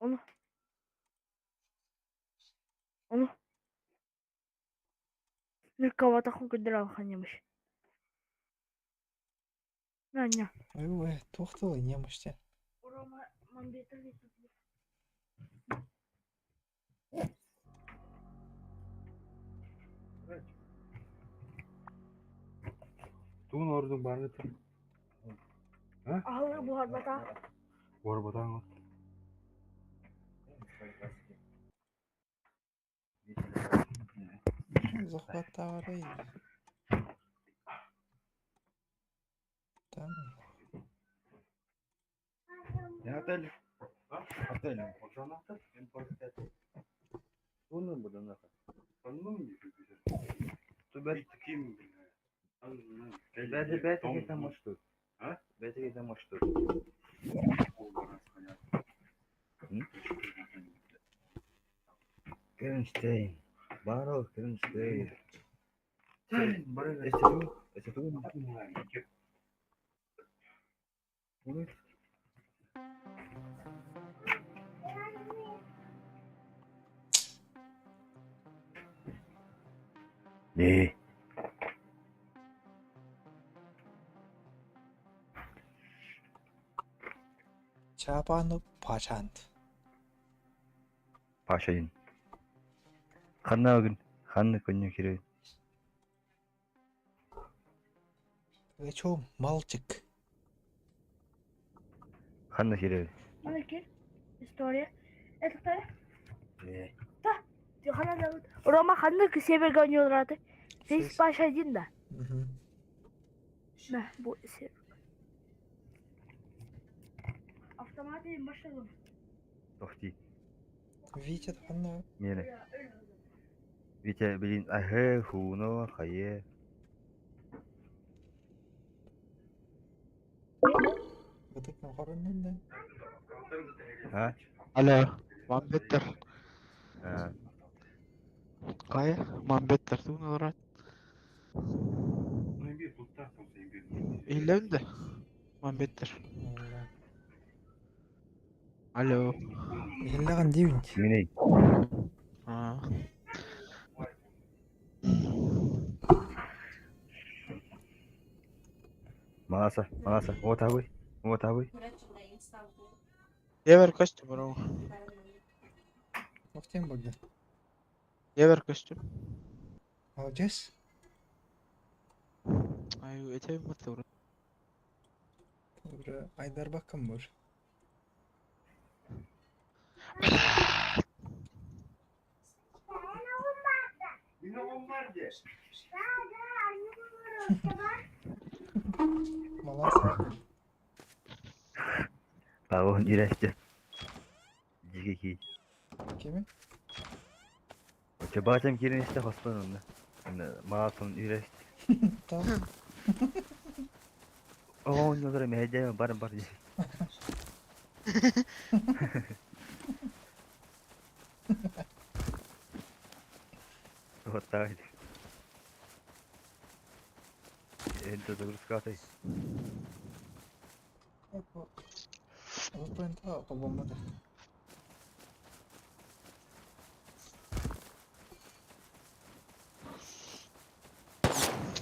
Ону. Ону. Ныркабатаххын көрдөр алханньамыш. Аня. Ой, туох тылы немощь Тугун ордук барыта? Аһылы буһарбатах. Буһарбатаҕыҥ Захватарый. Там. Отель. Отель. Кернштейн. Барыл Кернштейн. Не. Чаапааны Пашант. Пашайын. Ханна күн, ханна күннү кире. Пугачев мальчик. Ханна кире. Малеки. История. Это кто? Да. Хана зовут. Рома ханна северге ойнуулараты. Здесь Паша один да. Мгм. Да, бу север. Автоматы машина. Тохти. Витя ханна. Мире. Витя, блин, ахэ, хуно, хае. Бытыкны хоруннун да. А? Алло, Мамбеттер. А, Кая? Мамбеттер туун олорот. Иһиллэбин да? Мамбеттер. Алло. Иһиллэҕин диибин. Миней. Аа. Маласа, маласа. Вот а вы. Вот а вы. Евер көстүм бро. Октем Богдан. Евер көстүм. Молодец. Ай, этебин баттыбыр. Уже Айдар баккам бур. Маласа. Павон ирәсте. Диге ки. Кими? Чабатым киренисте хоспан онна. Маласын ирәсте. Там. О, нолар мәһәдә бар бар. Вот так. Это загрузкатай. Опа. Обомада.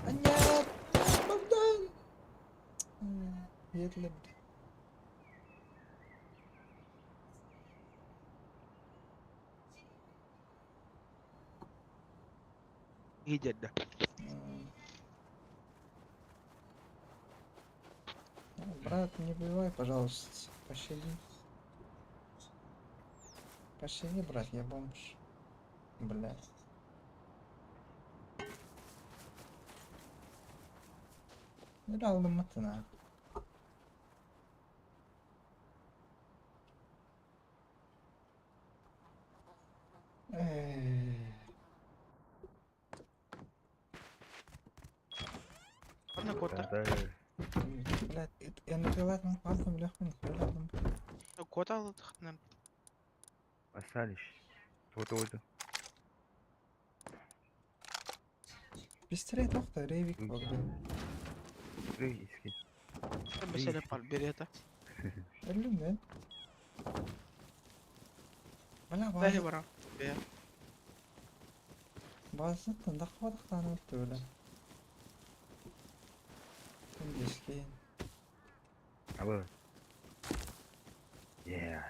А нет! Богдан! Едлеб. Иһдэрдэ. Брат, не убивай, пожалуйста. Пощади. Пощади, брат, я бомж. Бля. Ne aldım matına? Ханна кота. Блядь, я накрывать ладно, бляху, ладно. Кота алытхнан. Остались. Вот вот. Быстрее тохта, рейвик Богдан. Иски. Бэсэлэ пал берета. Öldüm ben. Бля, Бэһи база. баран. Бэйэ. Базаттан дахвадахтан өлтүөлэ. Күндүскин. Аба. Yeah.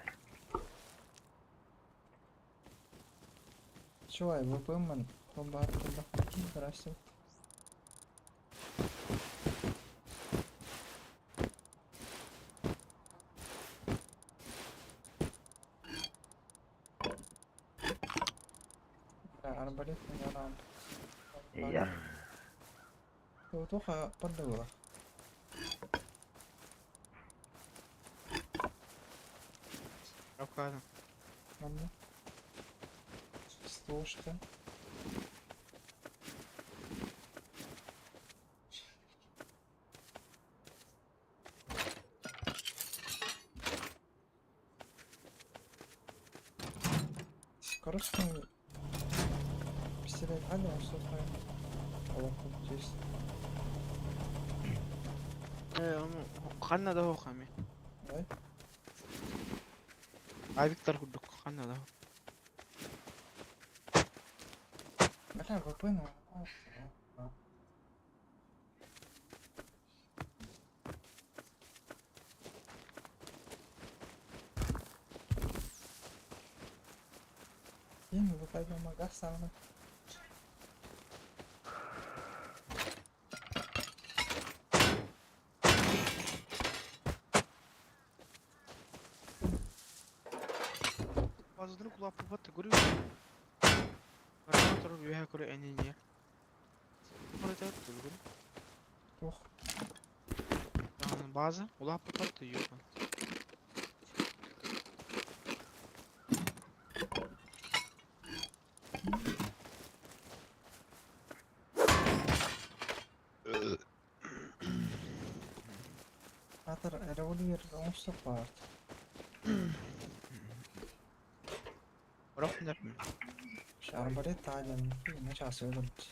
Чувай, ВП-ман. Бомбар тандах Здрасте. Бля, арбалет не раунд. Yeah. Тоха поддала. Рапкадан. Ладно. Слушка. Скоростной пистолет Адам, что такое? Аллах, здесь. Ханна да хами. Да? А Виктор курдук ханна да. Бля, ВП, ну. Им ВП помогал. Базадын кулаппат көрү. Баран турur үһэ көрө энинье. Барата тургун. Ох, База улаппат юк. Атыр револьвер оңсук бар. Барак нер. Арбалет таален начаас өлөмт.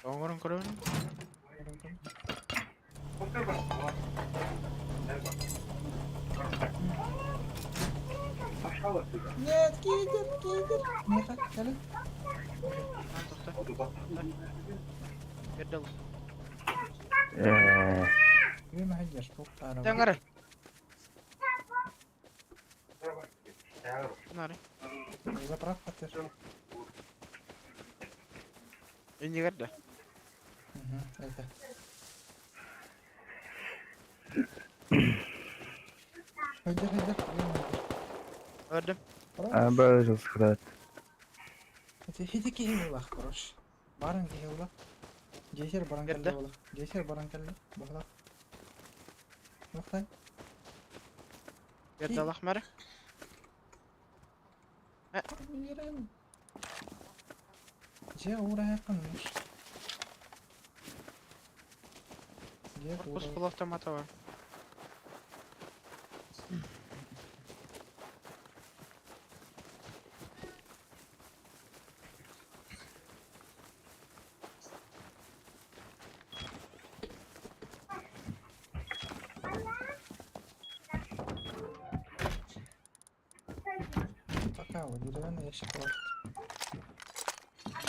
Оңорон көрөн. Нет, кидер, кидер. Меха, кэлин. Тохта. Бердел. Э, Үөмэ хадьар туохтаара. Таңары. Нары. Заправка тер. Энигерде. Угу, это. Хадьар, хадьар, үөмэ хадьар. Өрдүм. Аба жылсыхрат. Это хити киһи булах, короче. Баран киһи булах. Жесер баран кэллэ Берде. булах. Жесер баран кэллэ. Булах. Булахтай. Бердел ахмары. Мирен. Же ура якын. Же Корпус ура. полуавтомата бар. Пока вот деревянный ящик бар.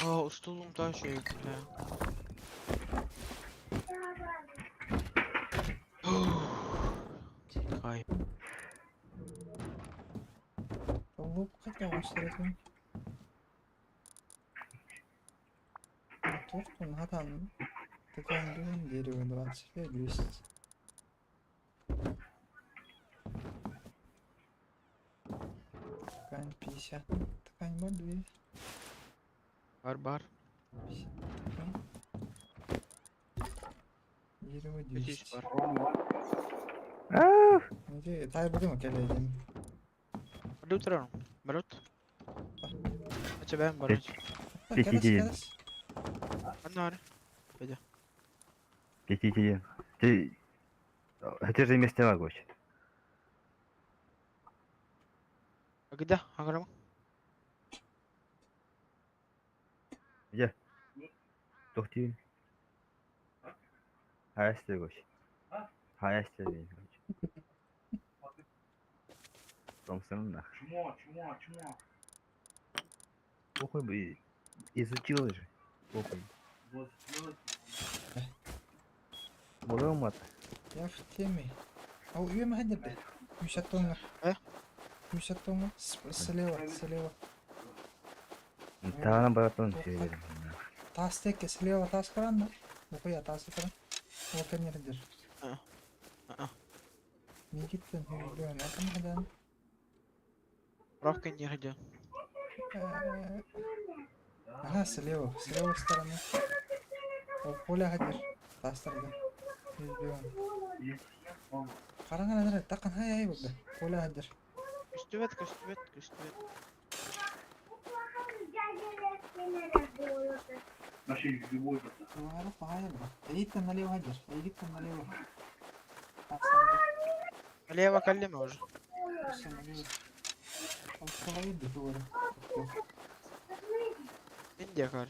О, устулум та шөй. Кай. Лук хотя бы Туохтун хатан такан дуун дерево 25 200. Ткань 50. Ткань бар 200. Бар бар. 50 ткань. Дерево 500 200. бар. Иди, тай будем келедим. Барут. Барут. Ача бен барут. Пяти день. Аннары. Пяти Ты... Это же место могу. Агда, аграм. Где? Тохти. Хайастер короче. Хайастер диэн, короче. Томпсон нах. Чмо, чмо, чмо. Похуй бы изучил же. Похуй. Вот сделать. Болом Я в теме. А үйем хадерде. Мишатонга. Э? Мишатонга. Слева, слева. Таана баратон Тоқта. сүйер. Тас теке слева тас кран. Оқуя тас кран. Оканердер. А. А. Мигиттен хүйгөн атым хадан. Правка не где. Ага, слева, с левой стороны. О, поля хадер. Тастарда. Хүйгөн. Қараңар тақын хай хай болды. Поля хадер. Көстүбэт, көстүбэт, көстүбэт. Наши любой. Жоғары бағайыр ба. Эгиттен налево хадер. Эгиттен налево. Тастарда. Налево каллеме уже. Все налево. Ол солай doğru. Индия кар.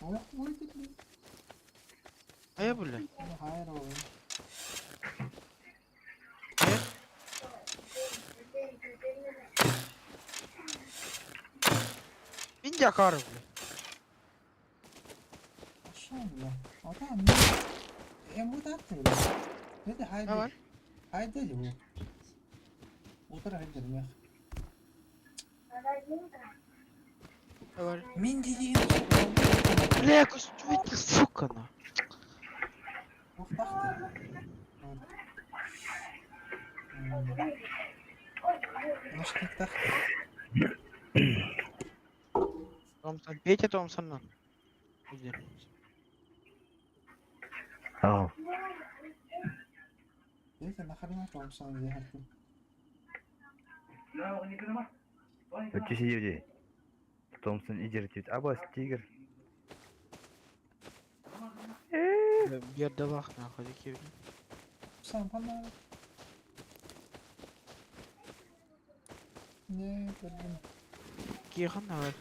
Ох, ой, dedi. Ая бля. Hayır oğlum. Индия кар, бля. Aşağı Adam ne? E bu da attı bile. Ne de haydi. Давай. Haydi bu. Otur haydi ya. Давай. Мен деген Бля, көстүбэт, сука, на. Тоқтақты. Наштықтақ. Томсон, Петя Томсон, на. Иди. Ау. Деді нахрена Томпсон деді. Өтче сидевде. Томпсон идер дейді. Абас тигр. Бердалах, нахуй, дикий, бля. Сам пана. Не, көрдім. Кихан, давай.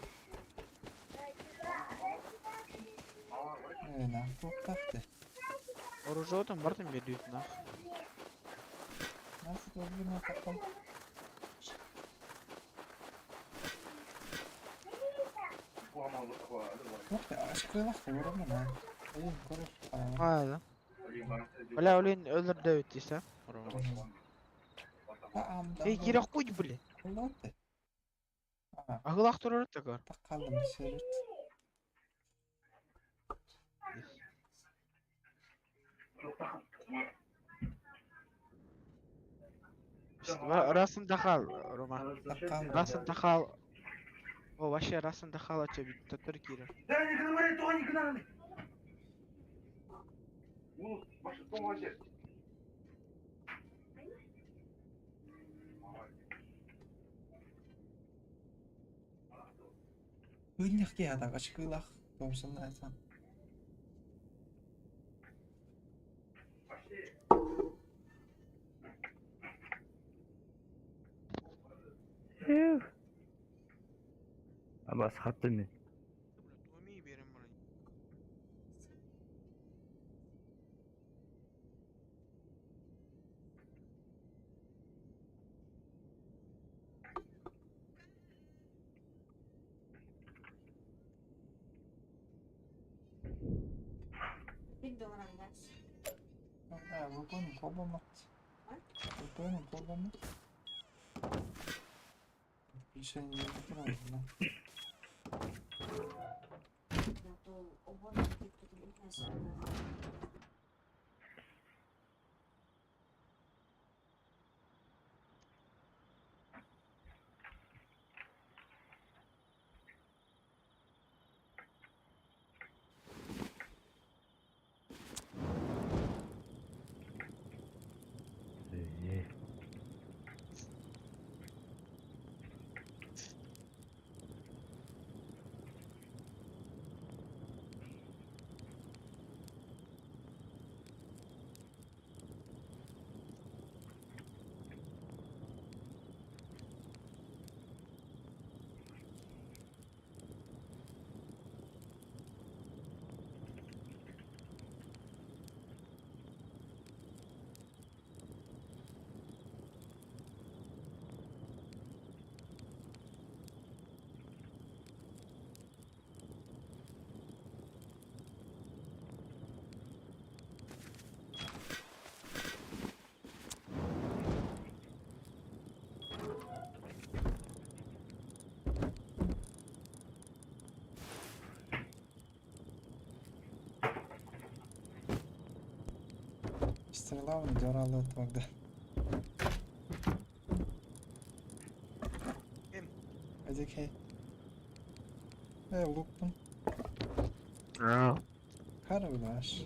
Э, на, тоқтақты. Оружие там бартым бердүйт, нах. Nasıl olduğunu takalım. Yok ya aşkı vurur mu lan? Oyun korur. А, да. Бля, олин өлір дәуіт дейсі, Эй, кире хуй, бля. Kullandı. Aa, Ағылақ тұрыр тагар. takalım seyret. Расын дахал, Рома. Takalım. Расын дахал. О, вообще расын дахал ача бит татыр кире. Ünlük ki ya da aşkılak. Thompson'la aysan. Абас хатты мен. Выполним пробуем. Выполним пробуем. Решение не Э. Стрела он дёрала тогда. Ким? Эдикей. Лукпун. Аа. Харабаш.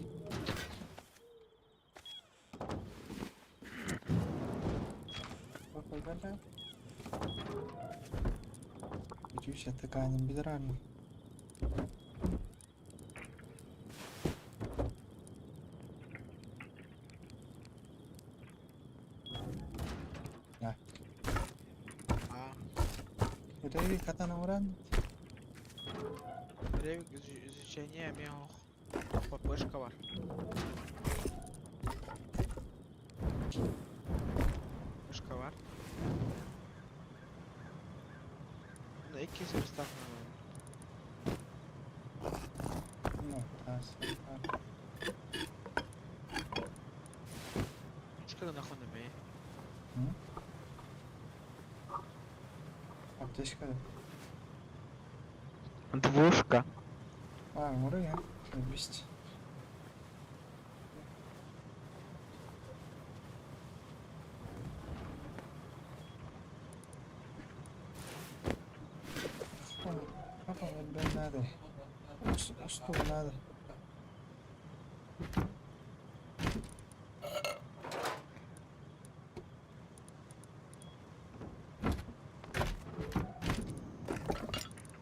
Бакалгала. Үтүс атаканын билер. Аа. Рейви катана уран. Ревик изучение меох. ППшка бар. Пышка бар. Ну, иккис приставка. Ну, тас. Пышка нахуй на ме. Аптечка. Двушка. А, муры, а? Бесть. Надо. Что надо?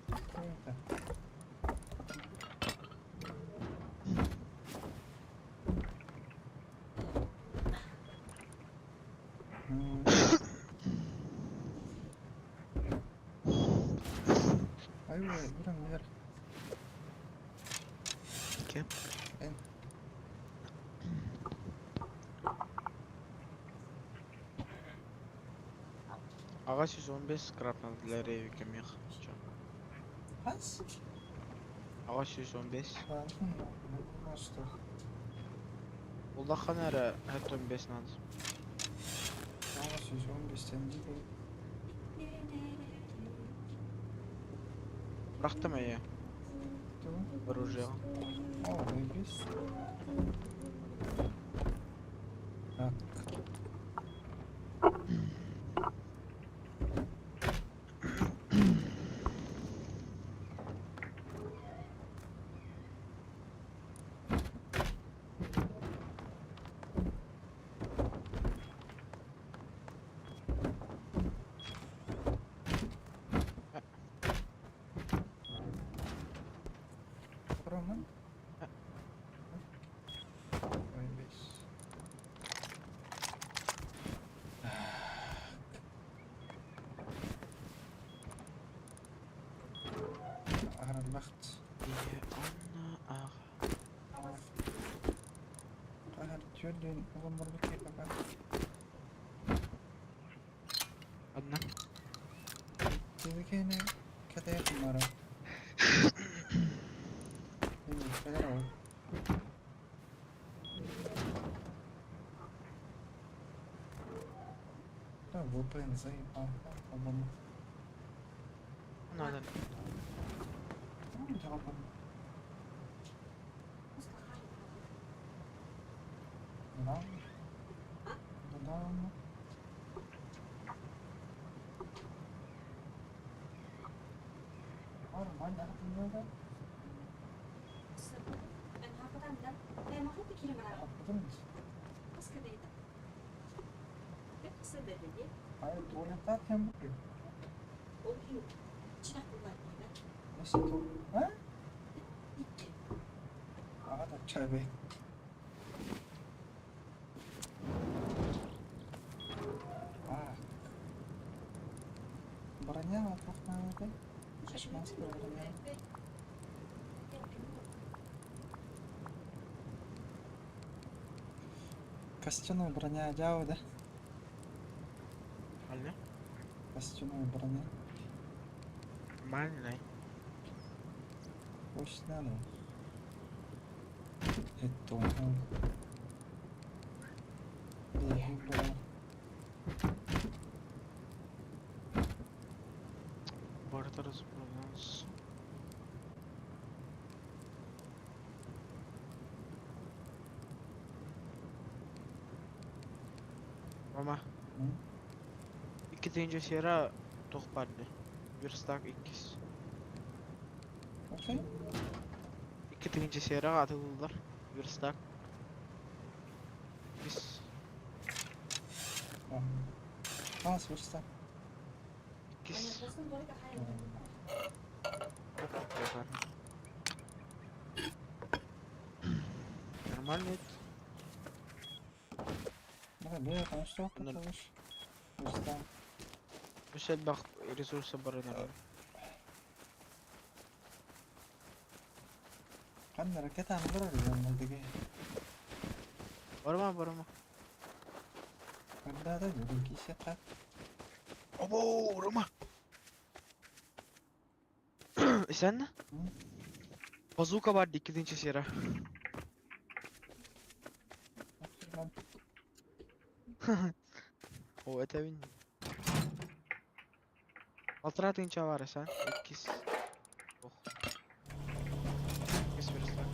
Что это? Ай, буран вверх. Кем? Эн. Ага, 115 скрап надо для ревика мех. Чё? Хас? Ага, 115. Ладно, ну что? Улахан эрэ 15 надо. Ага, 115 тенге. Бырахтым эйе. Оружие. О, заебись. Так. Роман? Заебись. Араллахт. Ие, Анна, ага. Қахар түйелден оғын бұрды кепаға. Одна. Тезікені кәтаяқын бара. Енді кәдер ол. Да, VPN заебал. Обама. Надо. Да. Да. Нормально. Чай А. Броня пахнет. Шишманская броня. Костяная броня дяу, да? Альне? Костяная броня. Нормальный. Очень надо. Это он. Бартер заправлялся. Рома. 2 сера туох баар дии? Верстак иккис. Окей. 2000 сера атылылар. Верстак. Иккис. Хас верстак. Иккис. Нормально это. Бля, там что потому Верстак. Үс элбэх ресурса барынар. Ханна ракета анылар дьоннордуги. Барыма, барыма. Когда да бүгүн киисиэххэ. Обо, Рома! Sen? Bazuka var 2 sera. О, это вин. Алтыра тыһыынча баар sen. Иккис. Ох. Иккис верстак.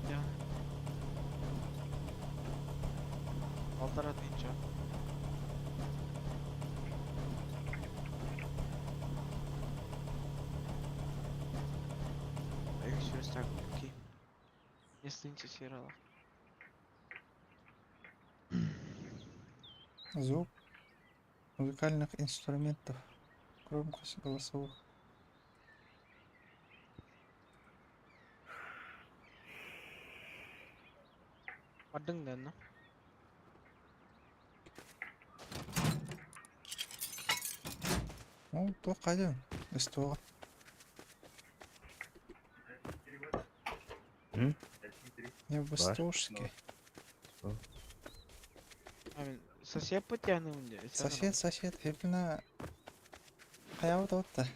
Я. Алтыра тыһыынча. Үһүс верстак, окей. Биэс тыһыынча сералаах. Звук музыкальных инструментов. Громкость голосовых. Бардыҥ да онно? Ну, туох хайдан? СТО. М? Я в Бар. СТОшке. А мин сосед потяным дии. Сосед, сосед, хеппина хайаабыт оҕутта.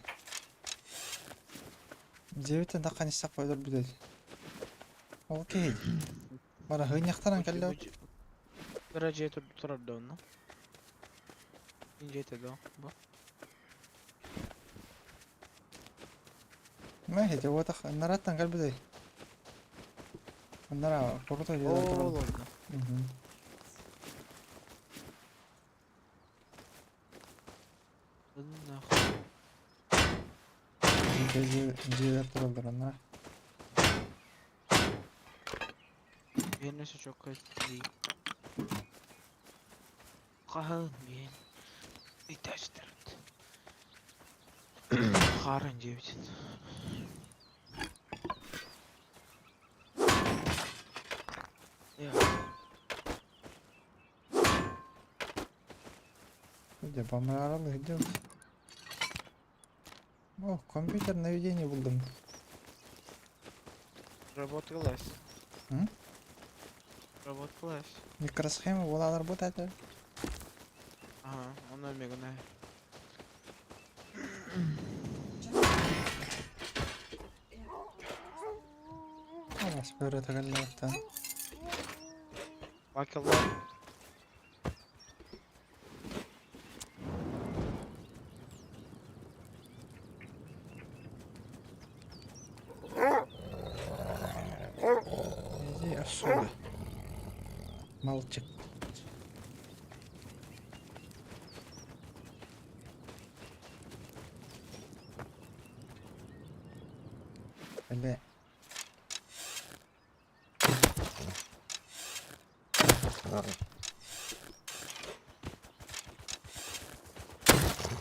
Дьиэбиттэн таххан истэх өлөрбүт этэ. Ол киһи бара һыынньахтаран кэллэ Кыра дьиэ турар да онно? Дьиэтэ да бу? Мэ ити уотах нараттан кэлбитэй. Нара курута дьиэлэр Ол тураллар. онно. Мгм. Да ну нахуй. Дьиэ дьиэлэр тураллар онно. Биэнэ сочокко дии. Хаһан биэн. Ыйтаачтарбыт. Хаарын дьиэбитин. Я. Где помаралы идет? О, компьютер наведение буллум. Работалась. М? Работалась. Микросхема была работать. Ага, он омега Хас бөрө тагыллаахтан. Факеллар. Иди отсюда. Мальчик. Бля.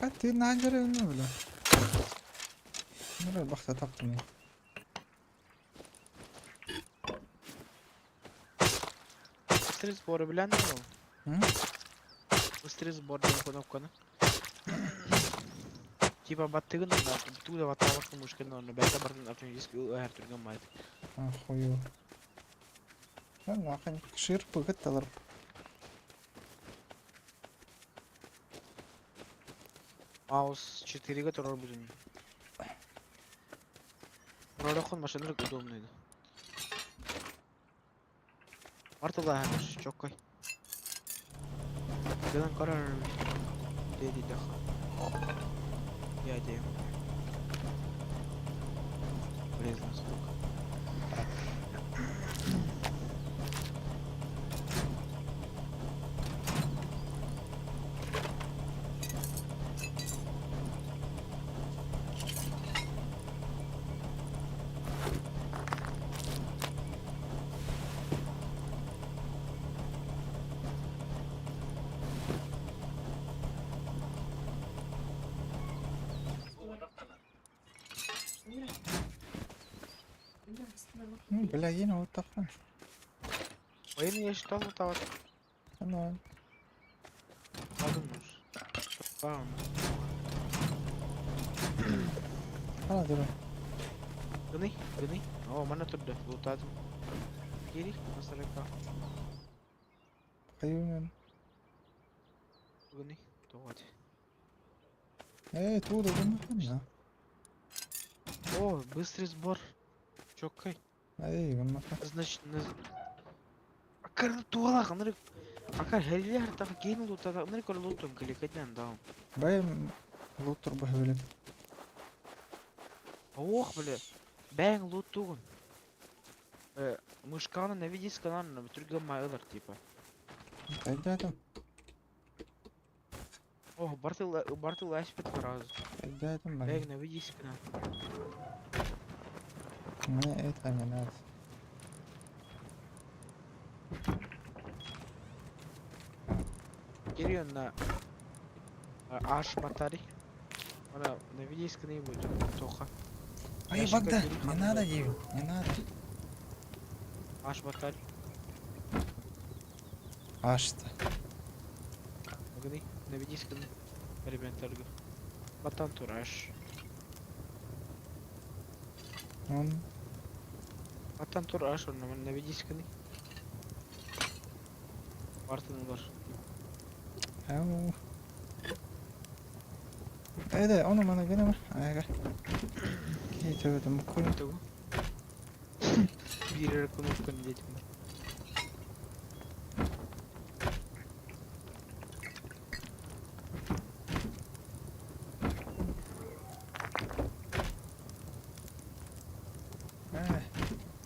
А ты нагары ну бля. Ну бахта таптым. Быстрый сборы билэн дуо? М? Быстрый сбор диэн кнопканы. Типа баттыгын да туда баттаабакка мушканы онно бэйэтэ бартын автоматически ыһар түргэн маайт. Охую. Да нахуй шир пыгытталар. Маус 4-ге турар бутун. Ролохон машиналар удобный. Мартыла чоккой. Гынан карар деди даха. Я дею. Полезная штука. Ну, бля, ен вот такой. Военный я считал вот так. Ну, Подумаешь. Бам. hala dur. Гыны, гыны. О, мана турда. Лутадым. Кири, масарaka. Хайын. Гыны. Тоғат. Эй, туда, гынна. О, быстрый сбор. Чоккай. Эй, гынна. Значит, на... Акар туала, ханрык. Акар хеллер так кейн лутада, нырк лутум кликатен даун. Бай лутер бахвелем. Ох, бля. Бәң лут тугын. Мышканы наведись каналына түргә майлар типа. Кайда там? Ох, бартыл бартыл ашпет сразу. Кайда там? Бәң наведись канал. Мне это не надо. Кирион на аш батари. Ана наведись канал будет тоха. Ай, Ящика Багда, бери, не хан надо, бери. Евин, не надо. Аш батари. Ашта. Гыны наведись канал. Ребята, Батан тураш. Он Батан тураш, он наведись канал. Бартын бар. Ау. Эде, оны мана генеме. Ага. Кей төбөтө муккуй. Того. Бир кнопканы детим.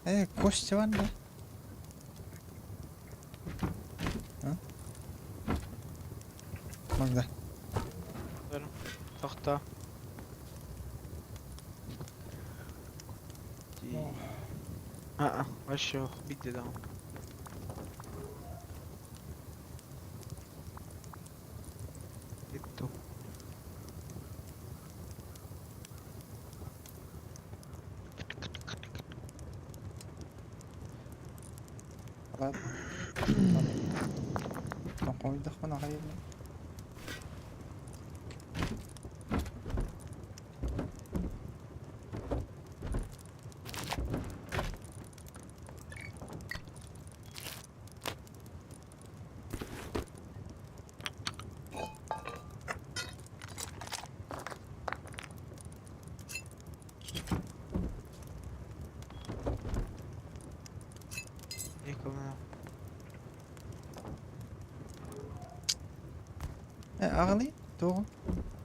Э, кость бар да. А? Магда. Тохта. А, вообще, битте да. Битто. Ладно. Там койдuk мына кайда. Никому. Э, агали, тугу.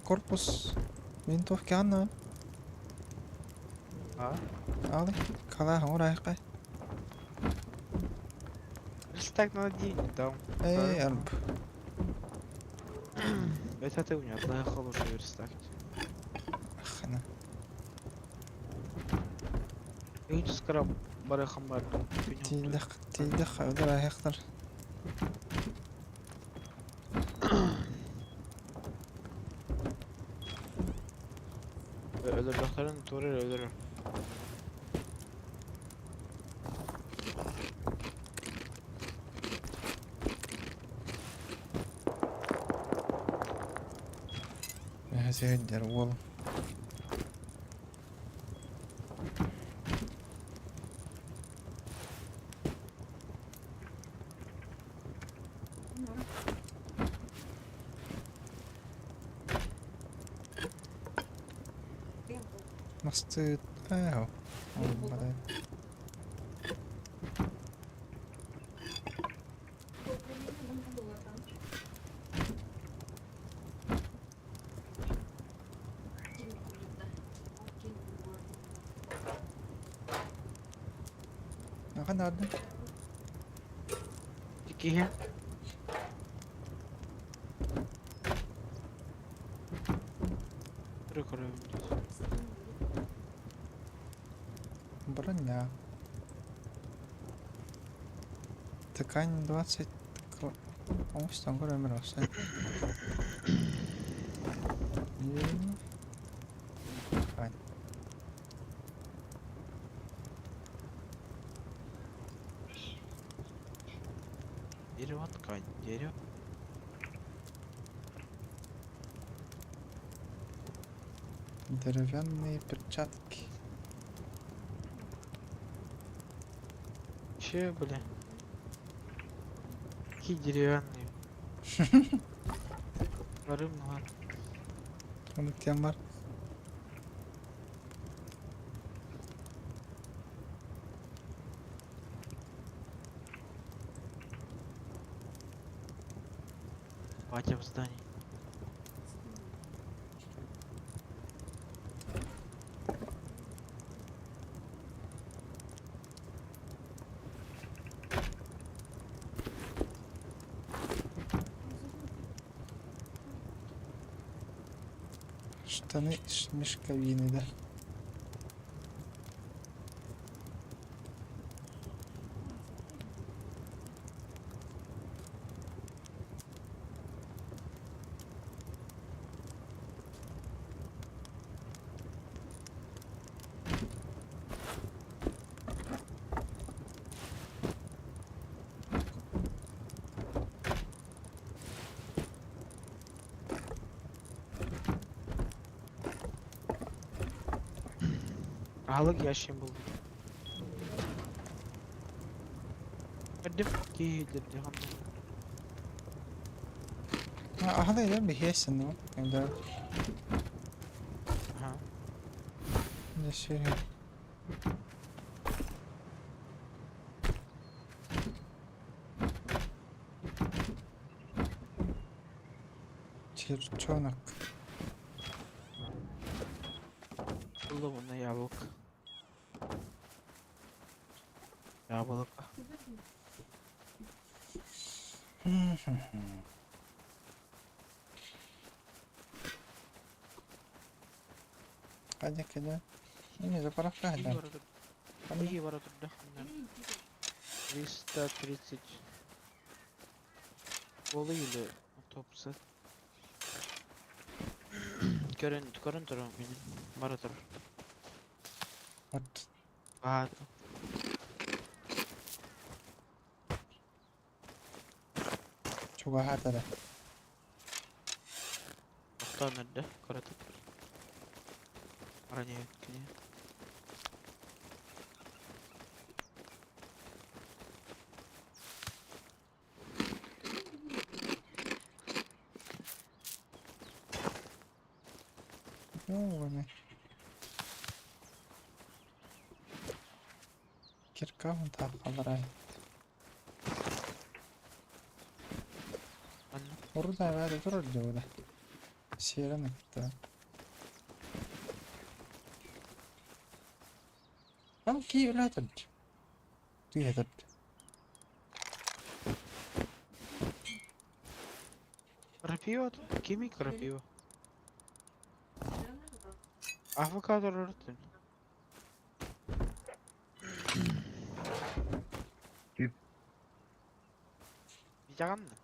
Корпус винтовки анна. А? Али, кала хурайка. Верстак на день, да. Эй, арб. Это ты у меня одна хорошая верстак. Ахна. Я скоро барахам бар. Тиидэх, тиидэх, ödür ayaklar. Ölür doktorun doğru ölür. Сәйдер ол. Масты ау. Аха нарды. Тикиhe. Броня. Ткань 20. Оңстан көрөмөр осы. Ткань. Дерево ткань, дерево. Деревянные перчатки. Че, бля? Какие деревянные? Барым, ну ладно. Оны тем бар. Батя в здании. Штаны из мешковины, да. Аһылык ящик булбут. Көрдүм киһи ханна. Аһылык да биһиэсин, ну. Когда Ага. не серия. Черчонок. Буллум онно яблоко. Яблоко. Хайда кеде. Не, заправка Киһи хайда. бара турда. Киһи бара турда. 330. Болы или топсы. Көрөн, көрөн турар мени. Бара тур. Вот. Аа. Чугаһаатара. Тохтоон эрдэ, кыратык. Баран иһэн кини. Ёбаный. Кирка вон так халарай. Манна. Урда бәрі турар дьоҕуда. Сиэрэн кытта. Там ки үлэтэр. Түйэтэр. Крапива тут? Кими крапива? Авокадо ротын. Түп. Билэҕин да?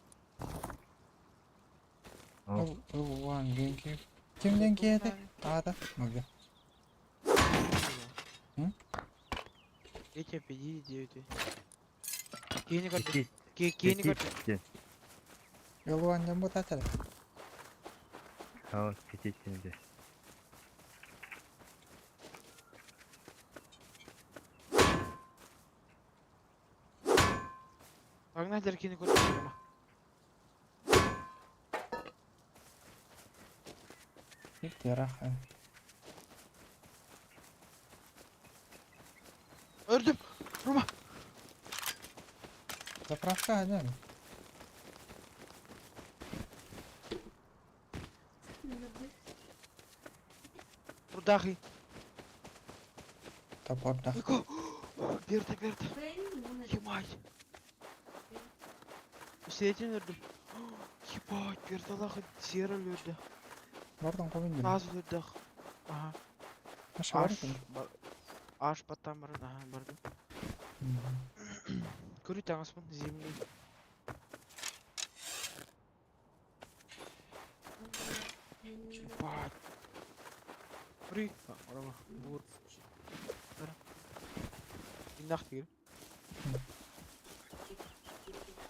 Ол. Ол уан генки. Кимден киэти? Аата. Мага. М? Петя 59. Киһини көрдүм. Ити. Киһини Ити. көрдүм. Ылуан дьон бутаатар. Хаа, кити кинде. Погнали киһини көрдүм. Иртэрах. Öldüm. Roma. Заправка хайда. Бурдахи. Топордах. Берді, берді. Ебать. Сетин öldüm. Ебать, берді Аллахы сера өлді. Бордон комин Таз өлді. Ага. Аша бар Аш. екен. Аш баттан барын, ага, бардым. Көрі таңаспын, земли. Ебать. Көрі. Арама, бур. Бара. Иннах деген.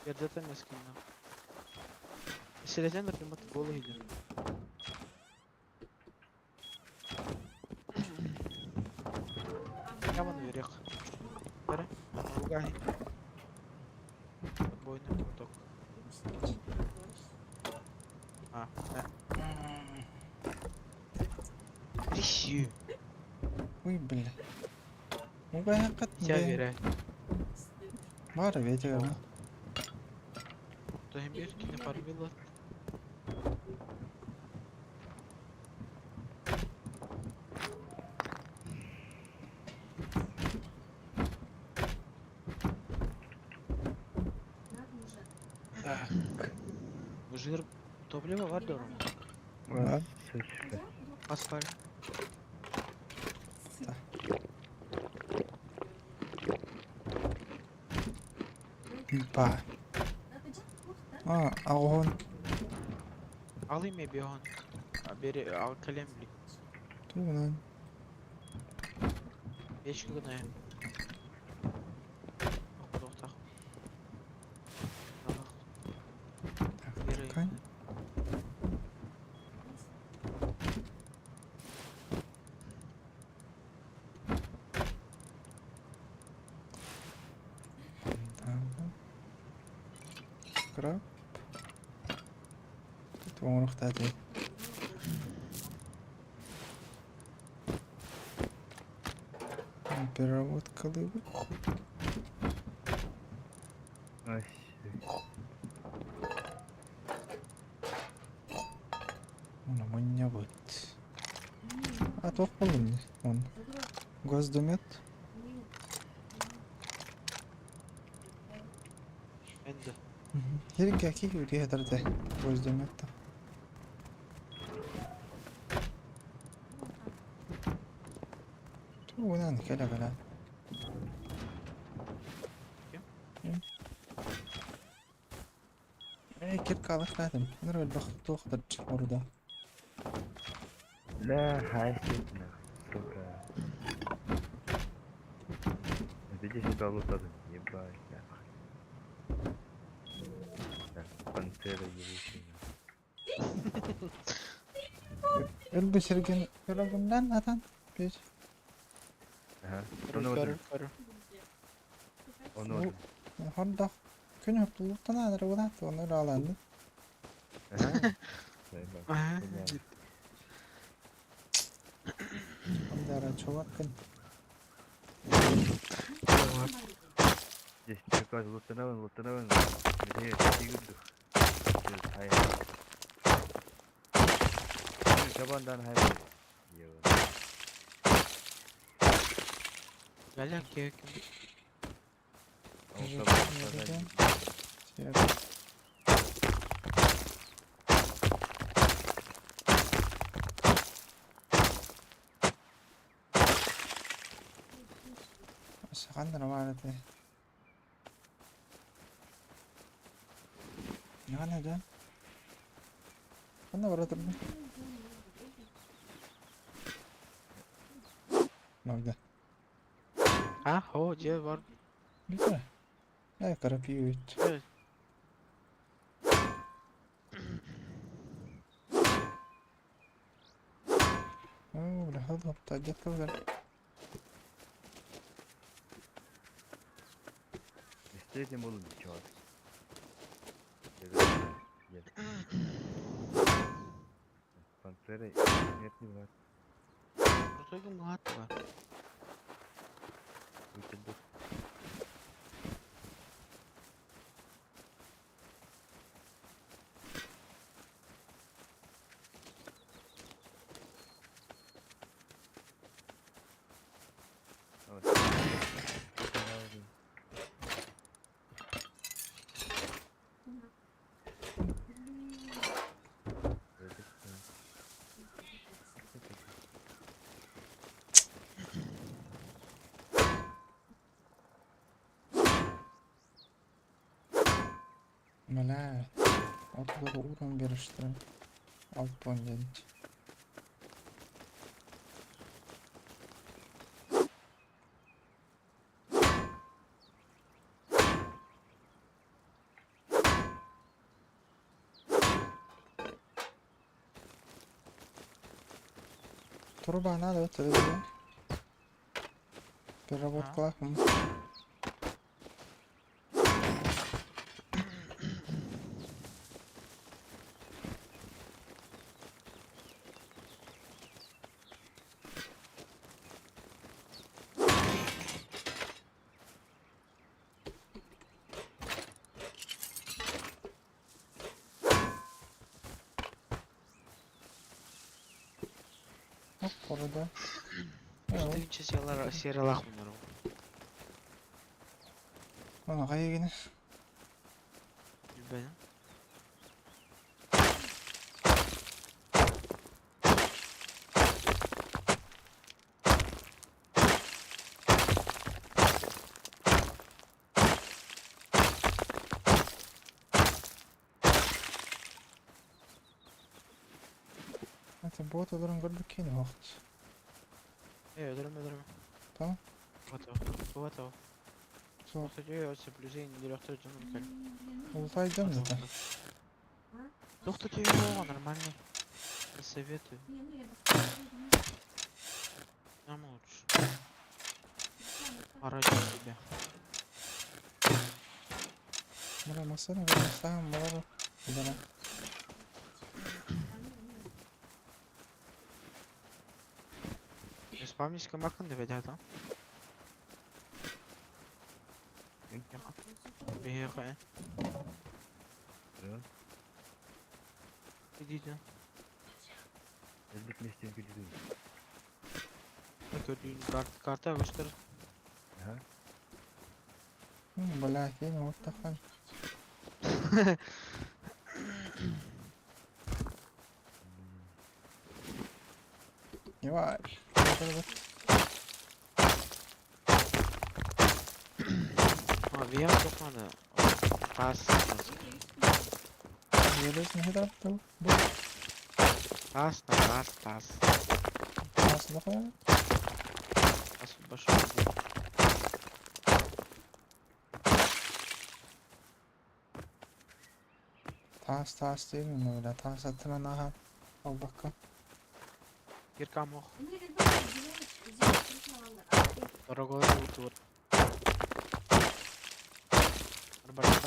Эрдэтэ мэскиннэх. Сирэтэн ырдыммат гол иһилэр. Яман үөрэх. Бара. Угаһи. Бойный поток. А, да. Рисю. Ой, бля. Угаһаккат Вся бе. вере. Баар ветер. Тоһин кини фармила. Так. Жир топливо var diyorum. Да. Сөпсүппэ. Аспар. Ба. А, аҕон. Alayım mı bir on? Beri al kalemlik. Тугунан. 5 күн ай. Тоқтақ. Так, ткань. Скраб. Тут оҥоруохтаатый. Переработка лыбы. Ай, Уна мунньабыт. А туох буоллун он. Гвоздомет. Энді. Ерге ки үрие тарда гвоздомет. Тугунан кэлэ кэлэ. Эй, кирка алыхтаатым. Нөр өлбөх туохтар орда. Ла хайсит сука. Видишь, себя лутадым, ебать, нахуй. Так, пантера ебучая. Өлбө сирген өрөгүмнэн атан. Бир. Ага. Көрі, көрі. Оны Хордох күн хоптулуктан анары булат, оны раланды. Ага. Ага. Андара чувак күн. Здесь такой лутанаван, лутанаван. Где тигр? Хай. Кабандан хай. Галя кек. Саханнара баараты. Яна да. Ханна бара турду. Магда. А, хо, же бар. Билбэ. Э, карапиют. Evet. Оо, бля, хадапта жаттылар. Встретим буду чувак. Пантера нет не брат. Протогум гатва. Выкидыш. Бля, ортодо урон беришти. Алтон денч. Труба надо, вот это да. Переработка. Оп, поруда. Үстүнчэ сералаах муннарым. Оны кайгины. Билбэтим. Это бот олорон көрбүт кини вакыт. Э, өлөрүм өлөрүм. Tamam. Вот вот. Сол ултайдым zaten. Доктор тебе нормальный. Не советую. Нам лучше. Пора тебе. Мына масана саам болар. Билена. Спамнись камакан да? Беха. Да? Идите. Элбик местен келдим. Карта выстыр. Ага. Бля, кини вот тахан. Ебать. А, вия тохманы. Тас. Елесин хидаптыл. Тас, тас, тас. Тас бакая. Тас башым. Тас тас деймин öyle. Тас атынан аха. Ал бакка. Кирка мох. Дорогой тур. Арбалет.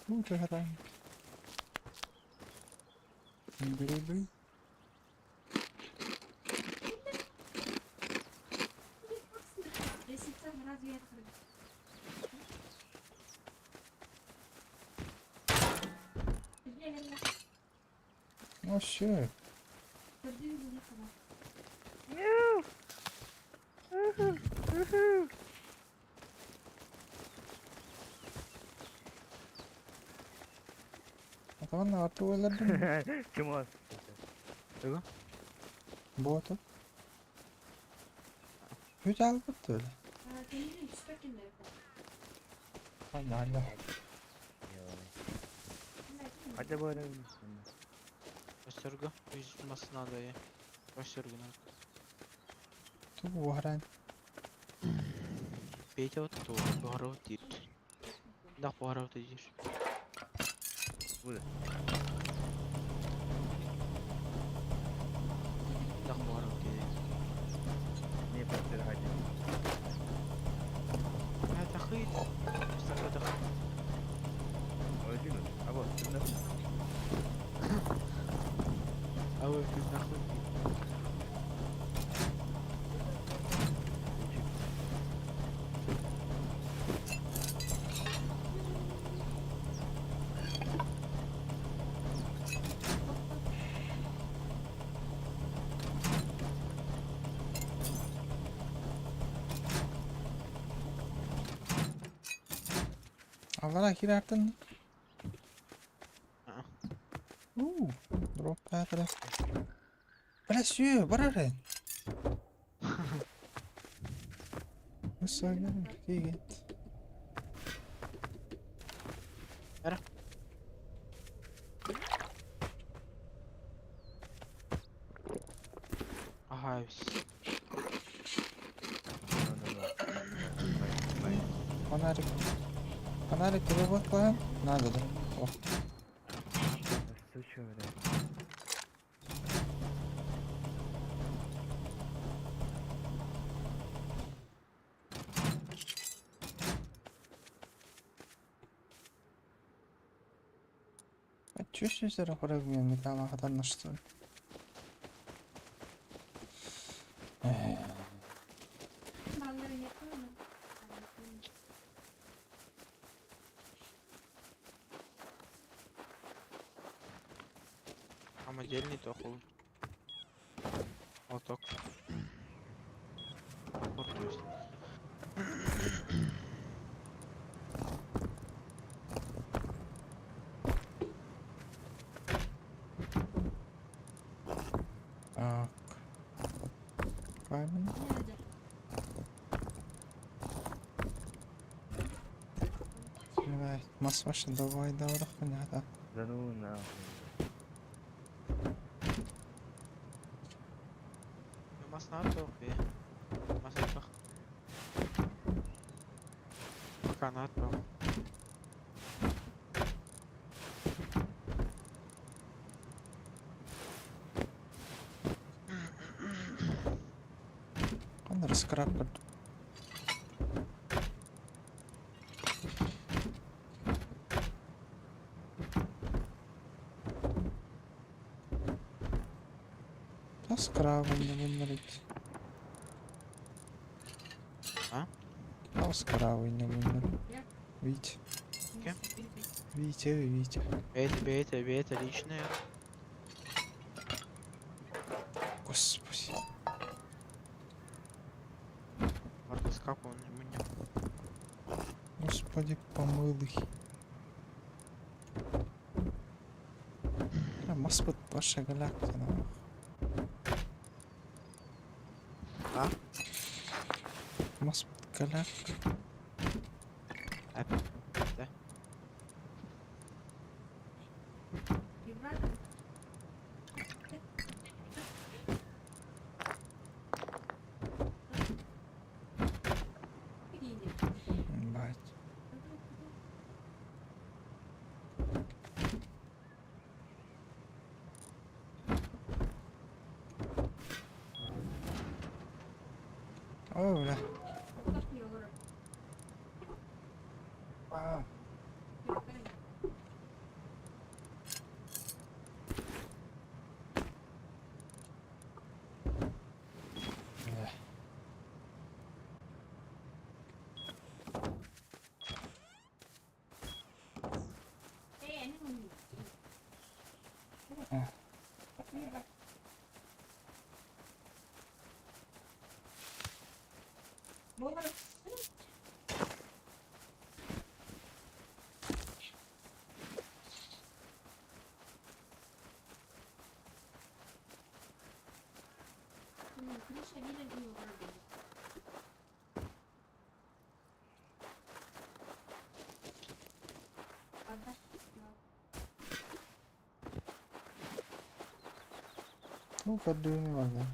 Лучше хатан. Бри-бри. Oh shit. Атаман арту өлөрдүм. Чумас. Боту. Үч албыт öyle. Allah Allah. Хотя бы Өстөргө. Үз масына да я. Өстөргө. Ту варан. Петя вот то, буharot deyir. Дах буharot deyir. Буде. Дах буharot deyir. Не просто ради. Я тахыт. Стака тах. Один. А вот, да. А вы ты нахуй. Аллара кирартын. Аа. Уу, дроп патры. Бля, сүү, бар эрэ. Привет. Эрэ. Аһаа эбис. Фонарик. Фонарик тебе вот кладем? Надо, да? О, Сучка, блядь. А чё сюзера фрагмент металла хатанна что ли? Самодельный тохул. Лоток. Топор, то есть. Так. Камень. Блядь, мас ваша давай, давай, понятно. Да ну нахуй. Масна бе. Масна Пока на то. Он раскрапает. Раскрабан, не А? Раскрабан, не Вить. Кем? Витя, Витя. Это, это, это личное. Господи. Мордоскап он у меня. Господи, помылый. Маспыт ваша галактика. А? Маспыт галактика. Да. Бать. О, бля. А. Бля. Ну, подумай, ладно.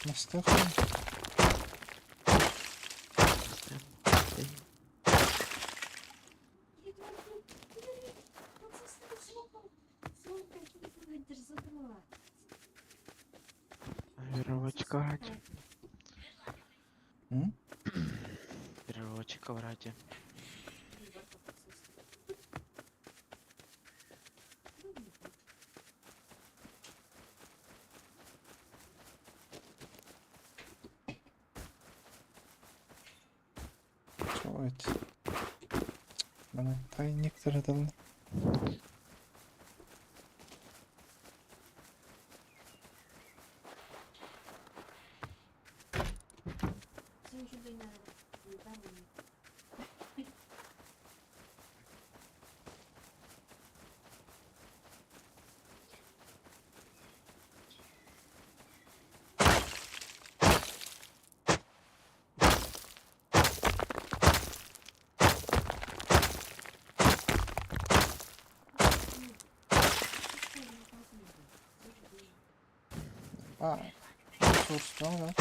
Мастафа. Веровочка ради. М? Переводчика ради. Чего это? Бана тайник тараталар. Ресурс да?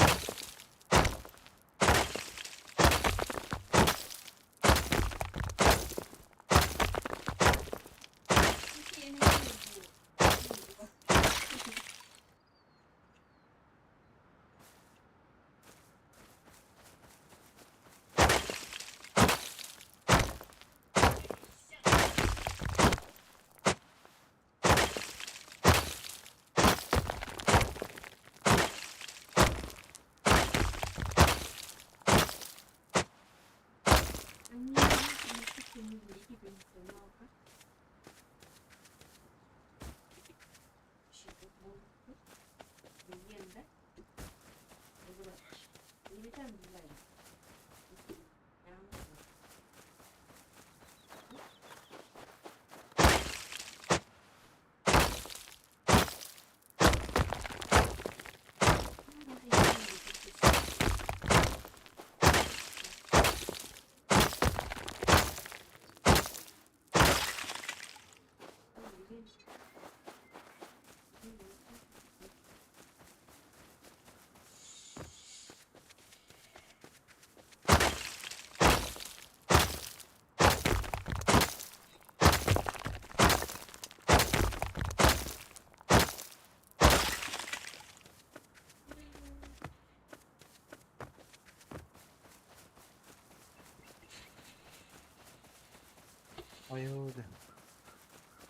Ойууда.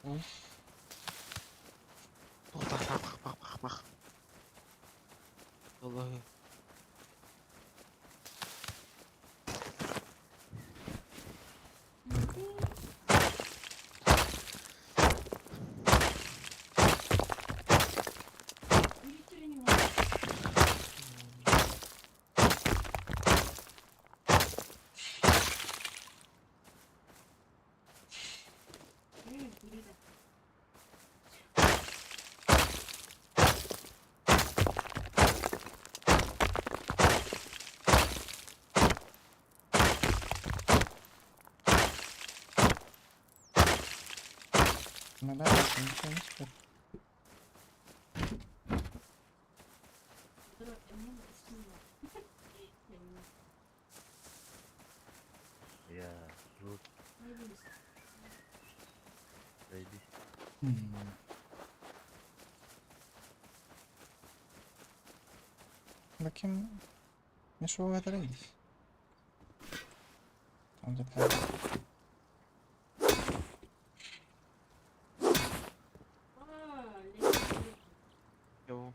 М? Бах бах бах бах бах. Vallahi. Neler yapıyorsun? Ya loot. Baby. Bakayım. Ne şu kadar iyi. Tamam yeter. Yo.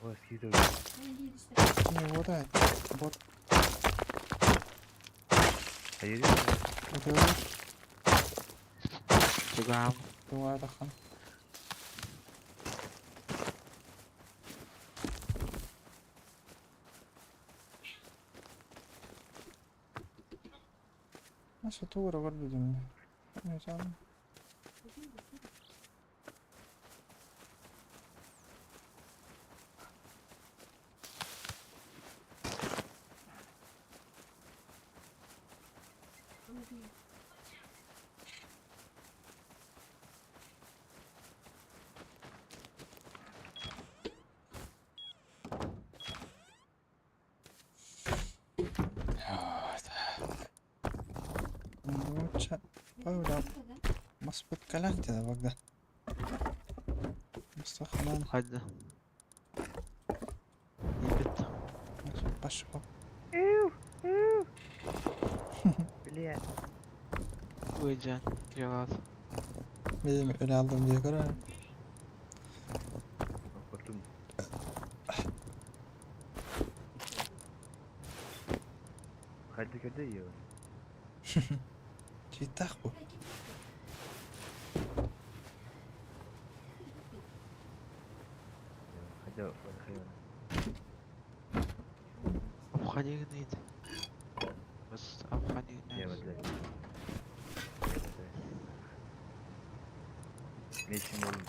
Ой, скидывай. Не, вот это. Вот. Hayır. Ötüyor. Tugam. Duvarda kan. Nasıl duvara var dedim. Ne canım? Лучше Павля. Маспыт калянтина вагда. Мустахман. Hadi. Elbette. Пошел. Uyuyacaksın. Krevat. Benim öyle aldım diye göre. Korktum. Hadi hadi yiyor. Читах bu. Hadi bakalım. Abhani neydi? Bas Abhani Ya neydi? hadi. Ne için oğlum?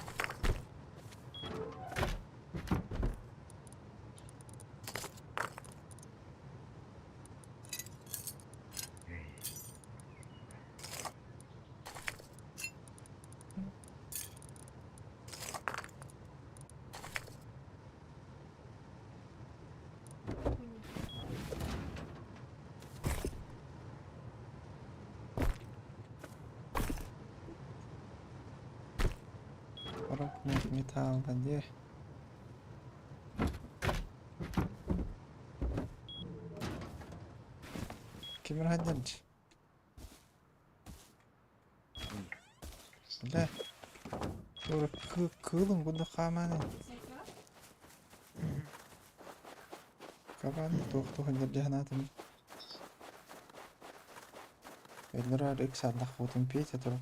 40 металла дии. Ким ыраһаддьарч? Бля. Тура кыылын курдук хаамаан Кабан туох туһун дьаһанаатым. Өллөрөр икс ардах уутун Петя тур.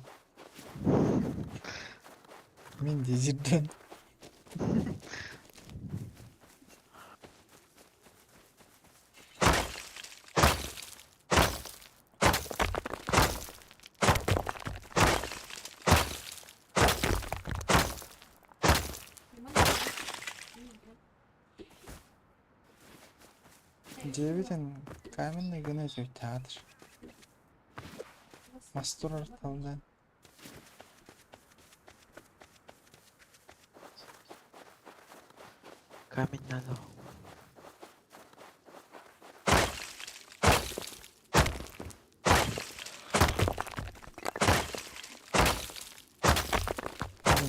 Мин дизирден. Дьиэбитин каменный гына театр. Мас турар талдан. Камень надо.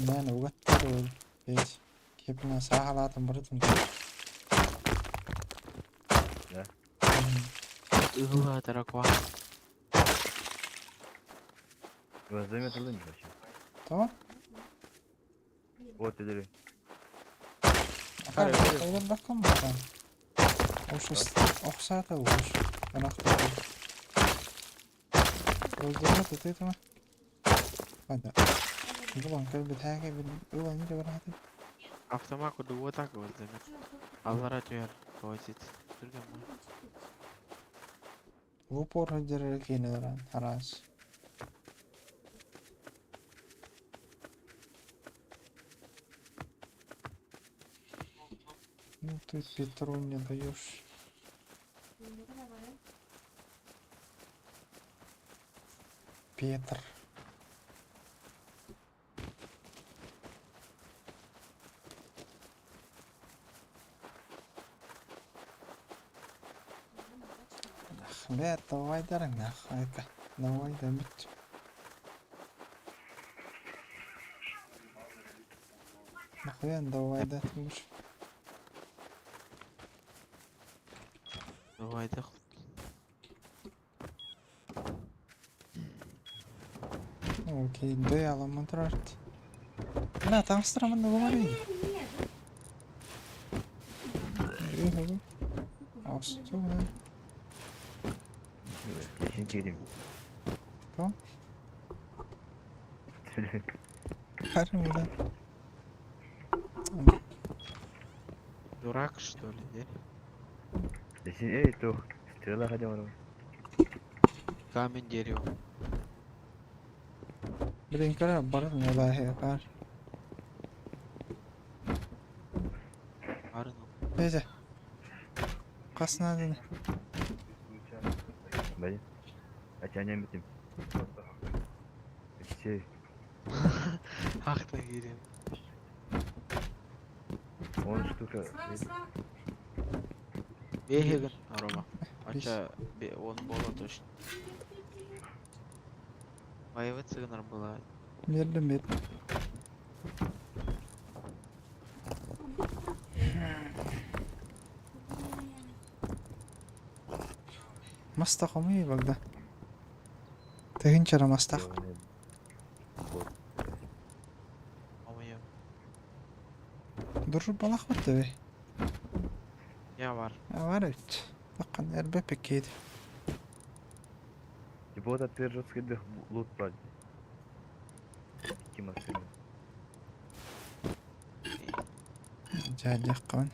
Мээнэ угаттар ол Петь. Киэпинэн сааһалаатым барытын. Да? Ыһылла тараква. Возьми это лынь вообще. То? Вот ты Акар олорбаккын бадан. Охсаата уус. Ынахтар. Өздөрүнэ тытыытыма. Хада. Булан кэлбит хээгэ бил ылан дьэ бараатын. Автомат курдук вот так вот замет. Аллара түһэр повозить. Түргэн бу. В упор сылдьар киинэлэр араас. Ну ты Петру не даешь. Петр. Бэт, давай дарыҥ айка. Давай да бүт. Нахуя давай да будешь? Давай да. Окей, дөй аламан турарт. На, таҥастырамын да бумарый. Осту, Кирим. То? Харым да. Дурак что ли, да? Эй, то, стрела хотела. Камень, дерево. Блин, кара барытын олааһы бар. Арну. Петя. Хас нааданы? Бали. А тебя не метим. Алексей, Ах ты Кирим. он штука. Бегин, Рома. Ача, он было точно. Боевой цыгнар была. Биэрдим бит. Маста хомуй багда. Тыһынчара мастах. Омуйу. Дружбалах баттыбы. Я бар. Бар эбит. Таккан эрбэппик Типа вот ты жесткий дых лут брать. Тима сына. Дьаадьаххабын.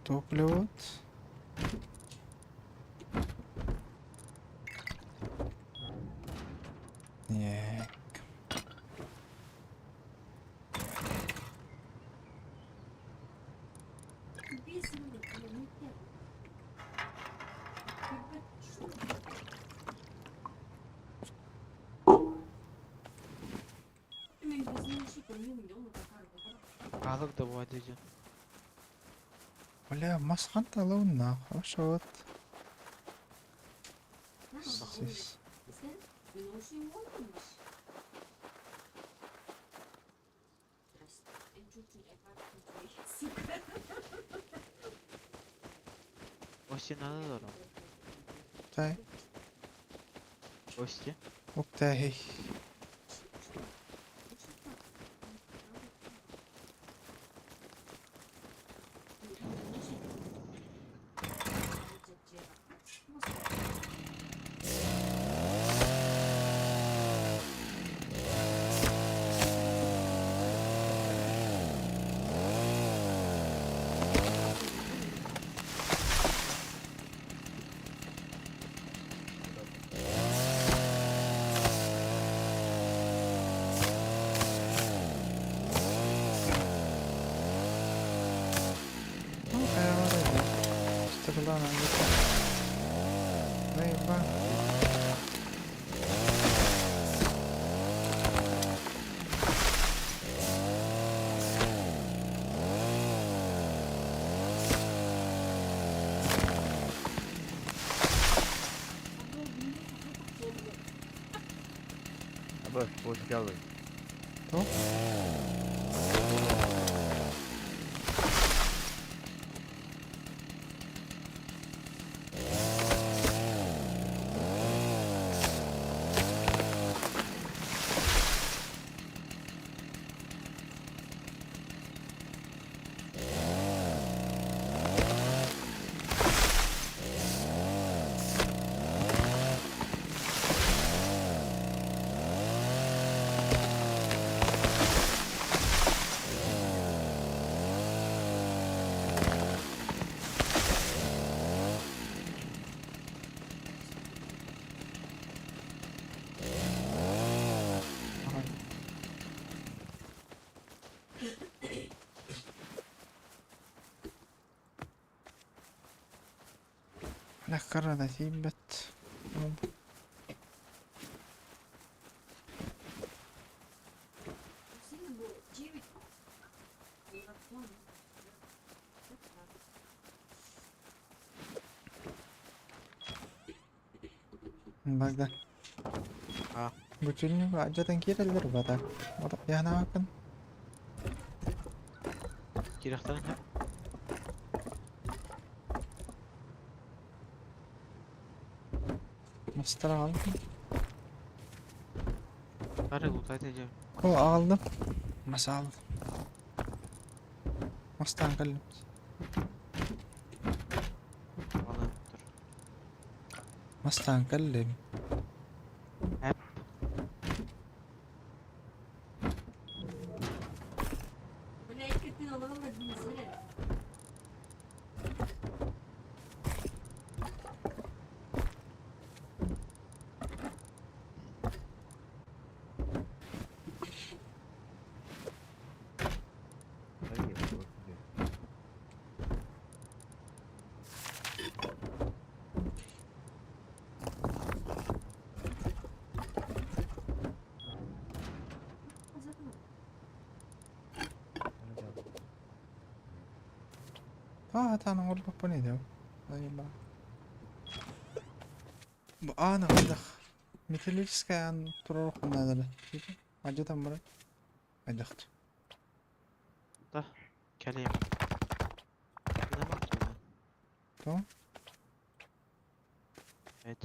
Топливо. Нет. Балык да болады. Бля, масханта лунна, хорошо вот. Сис. Ости надо дорог. Тай. Ости. Уктахи. Ну, хайалар Стрела на Наеба. Абас, вот сделай. То? Ага. Накарана тиийбэт. Багда. А. Бутильник адьатан киирэллэр бата. Яхнаакын. Кириэхтэрин сөп. Мастар аҕалдым. Бары лутать этим. О, аҕалдым. Мас аҕалдым. Мастаан кэллим. Алын тур. Мастаан кэллим. Эп. Да нет, вот тебе. Аа, таана оҥорбуппун идэв. Бу аана хайдах металлическая аан туруоруххун наада Адьатан баран хайдахт. Да. Кэлиэм. Гына То? Evet.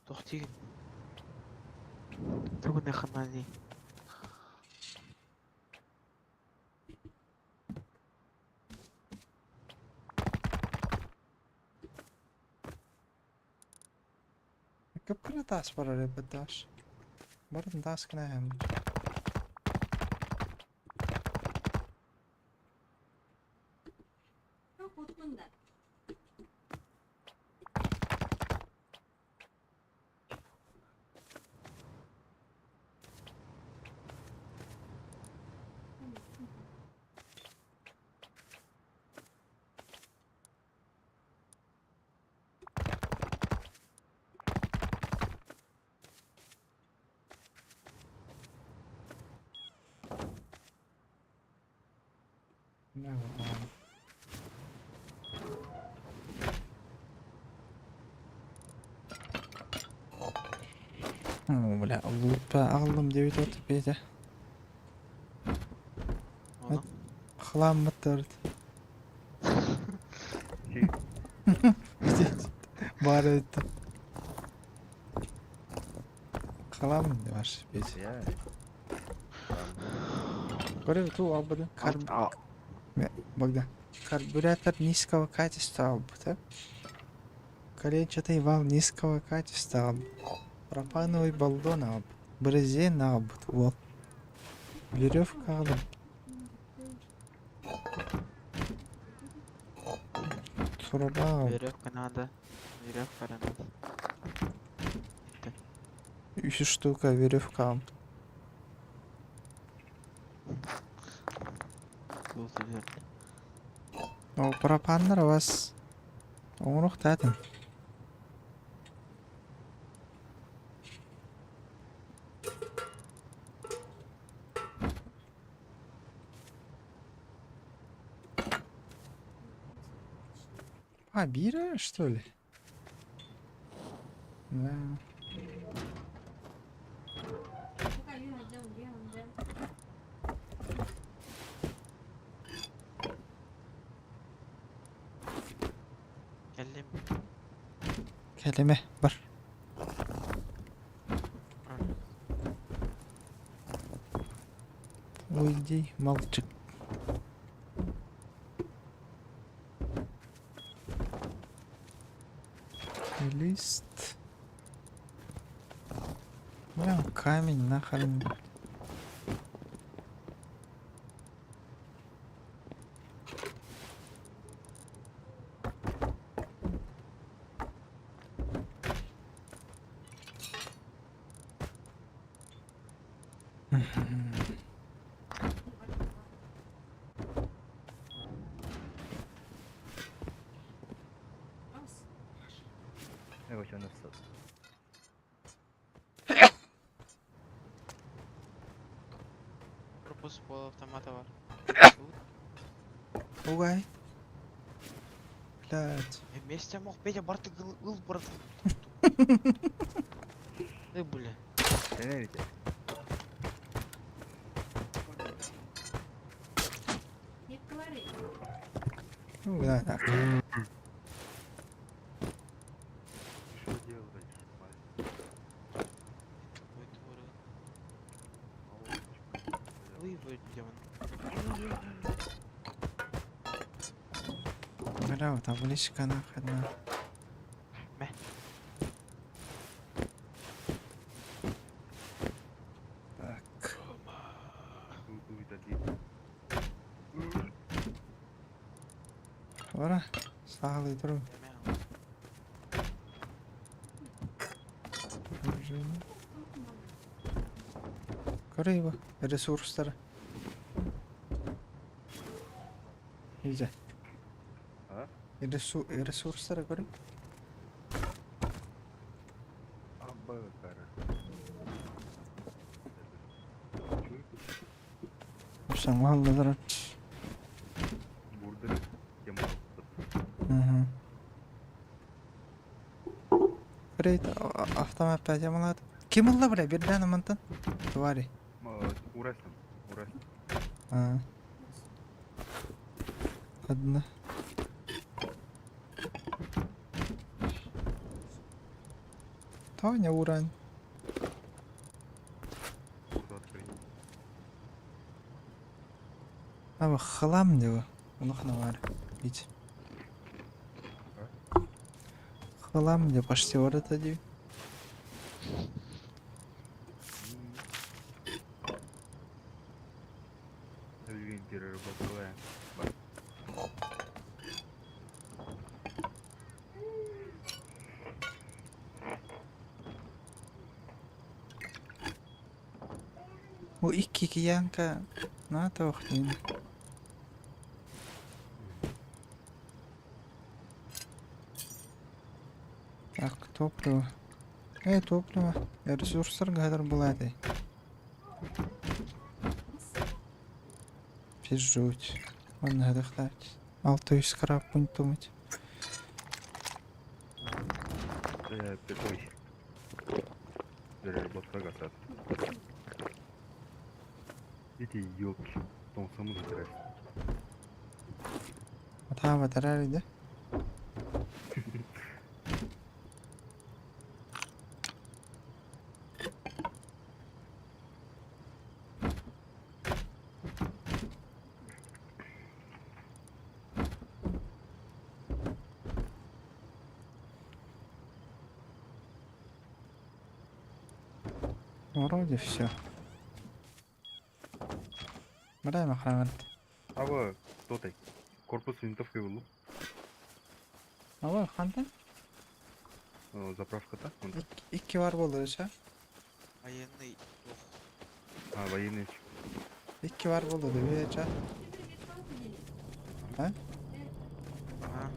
Туох диигин? Тугун ханааный? Кыпкына таас барар эбит таас. Барын таас гына No. Бля, лута аҕаллым диэбит от Петя. Ону? Хламмыт төрүт. Баар эбит. Хлам ваш Петя. Я. Көрө ту албадын. Кар... Богдан. Карбюратор низкого качества албыта. Коленчатый вал низкого качества албыт. Пропановый баллон албыт. Брезент албыт. Вот. Веревка алып. Труба албыт. Веревка надо. Веревка надо. Это. Үс штука веревка албыт. Лут верно. О, пропаннар вас оҥоруохтаатын. А, бира, что ли? Да. Кэллим. Кэлимэ, бар. Уйди, мальчик. Лист. Бля, камень нахрен. Короче, у нас Корпус полуавтомата бар. Угай. Блядь. Вместе мог Петя барты ыл брат. Ты бля. Сэнэрите. Ну, да, так. Что делаешь, мать? Ой, тварь. Вы демон. Бля, вот табличка нахрен. на. Мэ. Так. Ора, саалы туру. Көрө его ресурстары. Нельзя. А? Ресурстары көрө. Саңаллар. Угу. Рейд автомат пәдемалады. Ким ылла бля, бирдән мантан? Твари. Урастым, урастым. А. Ладно. Таня уран. Ама хлам него. Улахна бар. Ведь. Хлам где почти ворота ди. Бу икки киянка наата охтин. Так, топливо. Топливо. Ресурстар гадар булады. Пизжуть. Он гадахлать. 600 краб пунктумыть. Ой. Переработка гасат. Эти елки. Тоҥсаммыт ытырар. Атаабатарар да. Вроде все. Бля, махрамарт. Аба, тотай. Корпус винтовка буллум. Аба, хантан? Заправката. Икки бар буолла деча. Военный дух. А, военный. Икки бар буолла деча. А? А?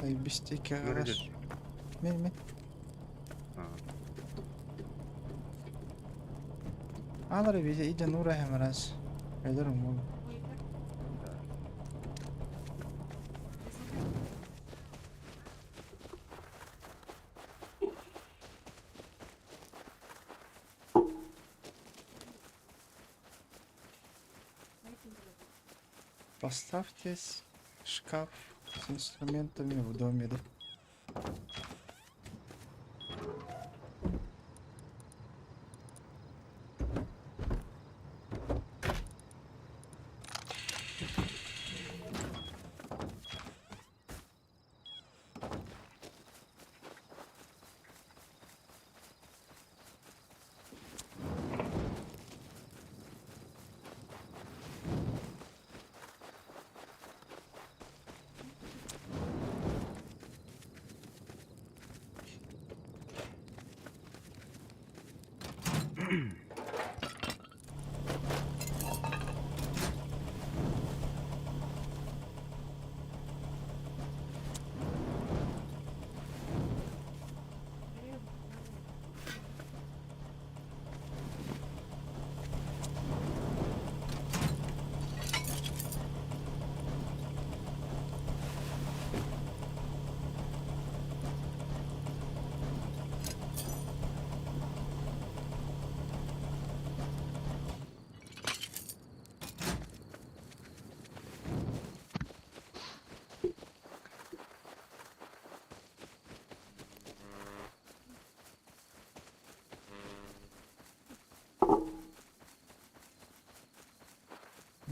Ай, бистики гараж. Мен, мен. Алар виде иде нура хемрас. Эдерм бол. Поставьте шкаф с инструментами в доме, да?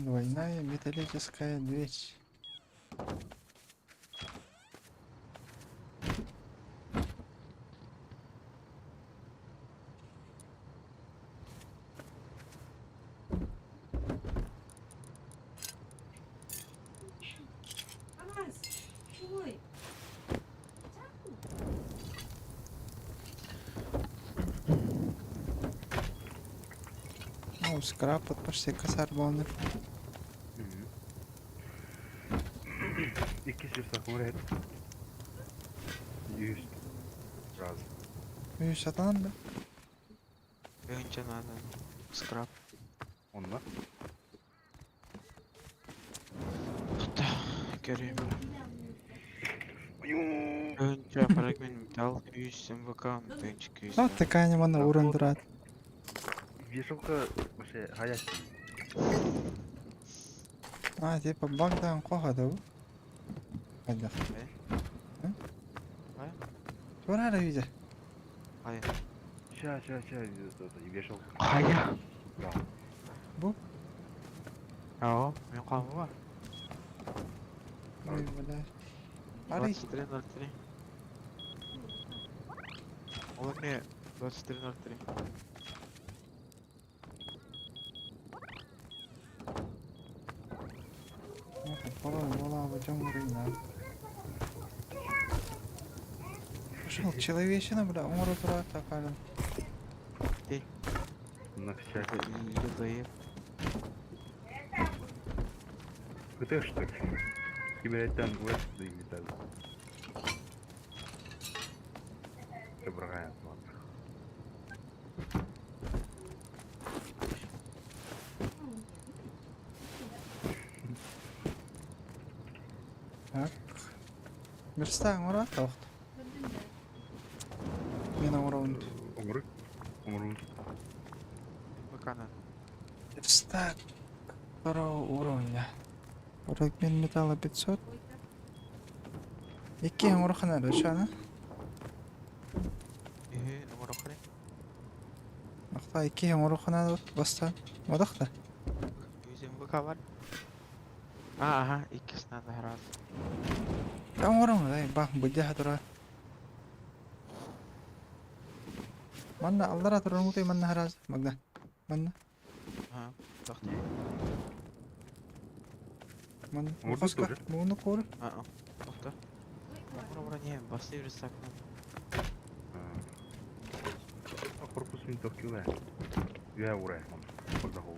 Двойная металлическая дверь. Ну, скрап под почти косарь бонер. Икки сахмыр Yüz. Раз. Үс сатан да. Önce надо. Скраб. Онна. Hatta göreyim. Önce fragment металл 100 МВК Бенчик 100. Ну, такая не мана уран дурат. Вешалка вообще хаять. А, типа багдан коха да. Хайда. Э? Тура виде. Hayır. Ща, ща, ща, вешалка. Hayır. Да. Бу? Ja, men kan vara. Ой, бля. Арый. 23.03. Olur mu? 23.03. Бола, бола, пойдем урына. Пошел, человечина, бля, умру тура такая. На всякий. Yıldayı. Это что? Кибереттен вес металл. Собираем, ладно. Так. Верста, ура, тохт. Мен оңоробун. Оңру. Оҥоруу. МВК-нан. Верстак второго уровня. Фрагмент металла 500. Икки оҥороххуна эрэ аны. Үһү оҥороххуна. Ахта икки оҥороххуна бастаан. Одах да. Үс МВК бар. А, ага, иккис надо раз. Оҥороҥ дай бах былдьаһа тура. Манна аллара турар манна хараас Магда. Манна. Ага, тохто. Манна. Оҥорбут Хоска. дуо? Муну кор. А, тохто. Оҥоро не, басты верстак надо. А корпус винтовки ура. Я ура. Он подохол.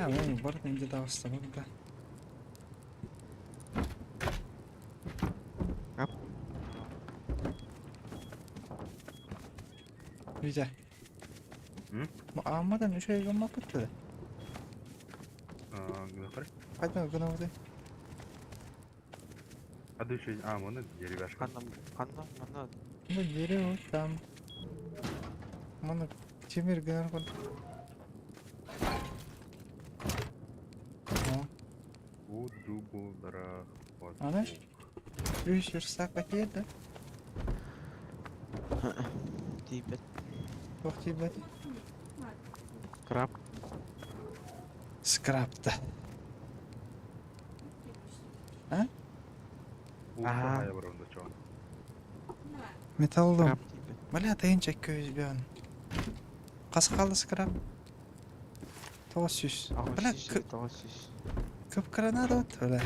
Бля, он барытын инде таҕыста да. Кап. Витя. М? Аамматан үчүгэй гыммаппыт да. Гынахар. Хайдах гынабытай? А ты еще... А, вон деревяшка. Ханна, ханна, манна. Ну, дерево там. Маны тимир гынар курдук. О, Удубулара. Ана? Үс верстак бакет да? Тиийбэт. Туох тиийбэт. Краб. Скрапта. Ага. Металлолом. Краб тиийбэт. Бля, тыһыынча көз бөөн. Хас хаалла скрап? 900. Бля, 800, 900. кып-кыра вот, бля.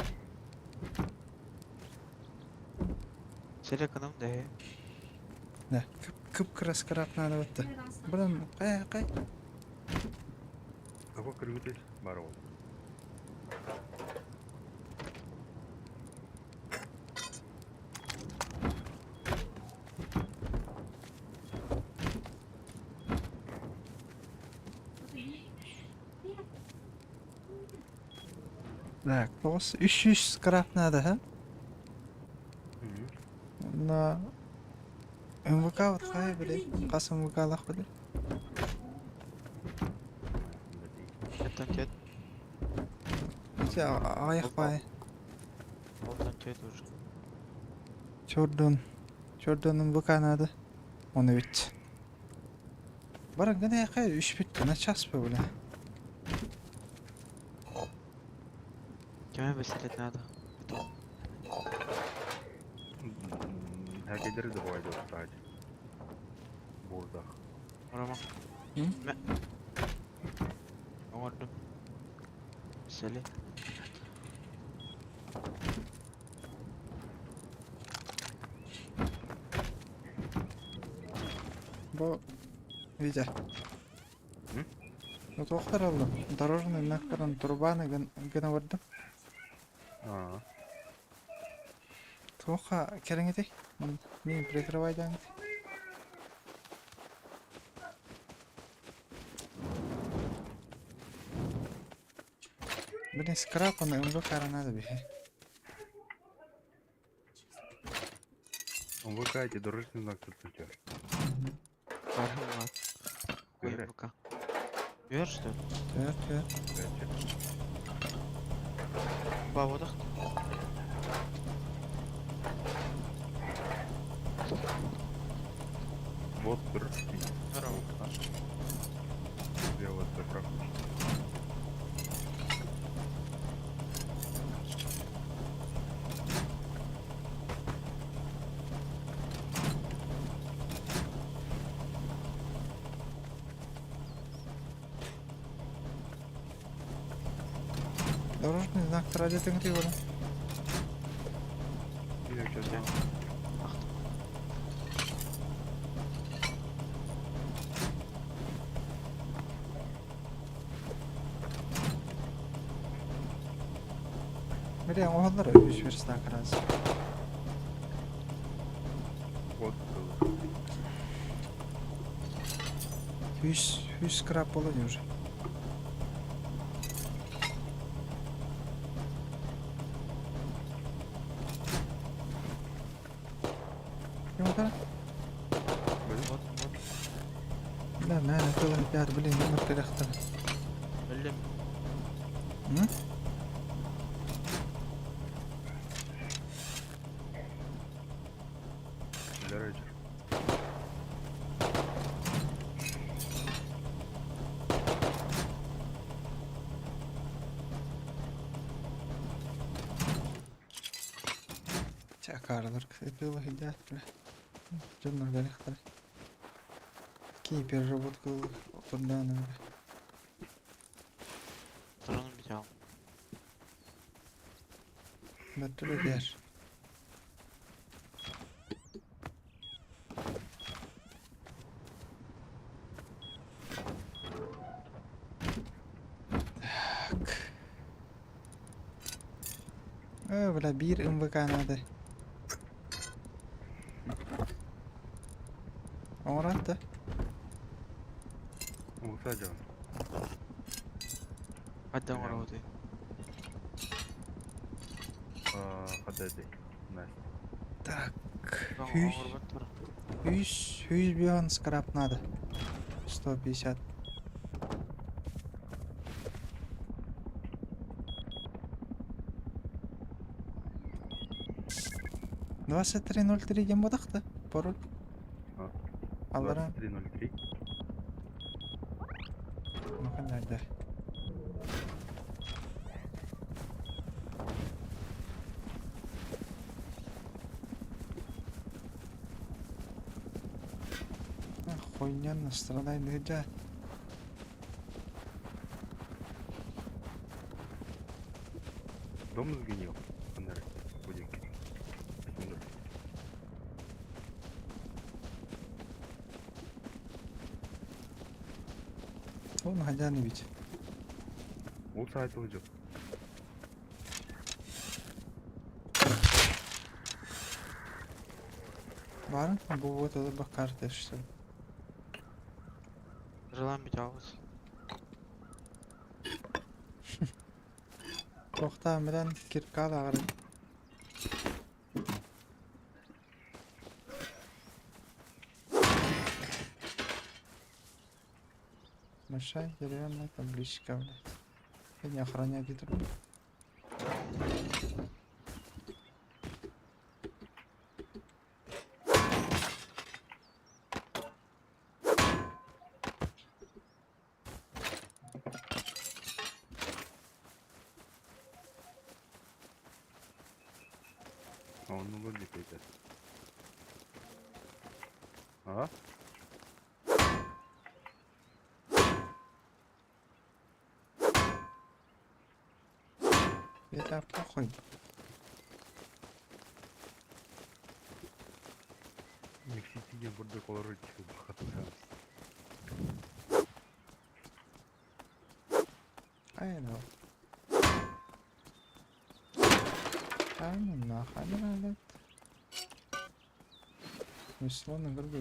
Селе кынам да. Да, кып-кыра скрап надо вот. Блин, кай, кай. Какой кыргытый? Барол. Так, 300 скрап надо, ха? На МВК вот хай, блин. Хас МВК лах, блин. Оттон тет. Ити аҕыйах баай. Оттон тет уже. Чордон. Чордон МВК надо. Оны бит. Бара гына якай үш бүттү. На час бы, бля. Кеме беселет надо. Потом. Хакедер забывай достать. Бурдах. Рома. М? Мэ. Оҥордум. Селе. Бу Витя. М? Ну туохтар аллым. Дорожный знактарын трубаны гына бардым. А, Туохха кэрэҥэтэй. Мин прикрывайдаҥыт. Блин, скрап он МВК надо бихе. МВК эти дорожный знак тут у тебя. Барым Какой Бери. МВК? Бер что ли? Так, так. Бабодах. Вот дыр. Здорово. Я вот заправку. Дорожный знак ради тыҥ буолан. Я сейчас Бля, оҕолор үс верстак раз. Вот. Үс үс скрап буолан уже. Тура. Вот, вот. Да, наверное, тылы хотят, блин, номер кэлэхтэр. Өллүм. М? Garage. Чакарлар тылы хотят, бля. Дьоннор кэлэхтэр. Какие переработка турдааны, бля. Дрону взял. Бэртүлэ Так. Бля, биир МВК надо. Оҥорат да? Улса дьон. Хаддан работает. Хадады. Настя. Так. Хүйс, хүйс, хүйс бион скраб надо. 150. 23:03 диэн буолахта. Пароль. А, Аллара. 23.03. Ну-ка, да. Охуенно страдай, дыдя. Дом сгнил. Фонарь. Будинки. 8:00. Он гадяны ведь. Улса айтылы жоқ. Бар, бу вот это бакарты, что ли. Желаем бить аус. Тоқта, миран кирка ағыры. Большая деревянная табличка, блядь. Я не охраняет где-то. А он ну не пойдет. А? Это похуй. Мекситиге бурда колоры бахатысан. I know. А ну нахуй, надо. Весло на грубо.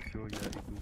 Все, я иду.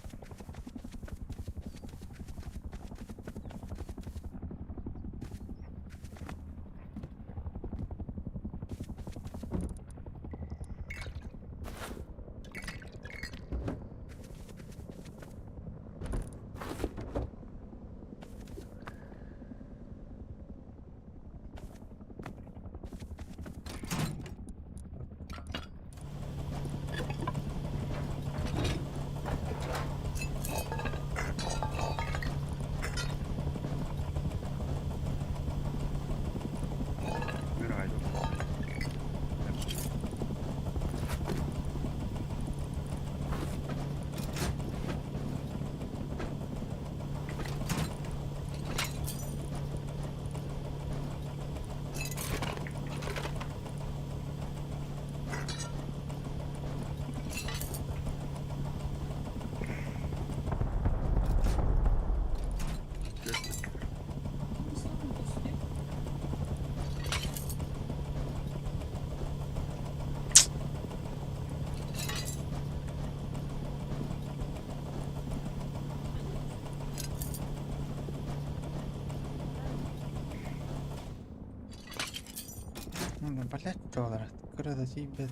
Блять, доллар. Кыра да тиийбэт.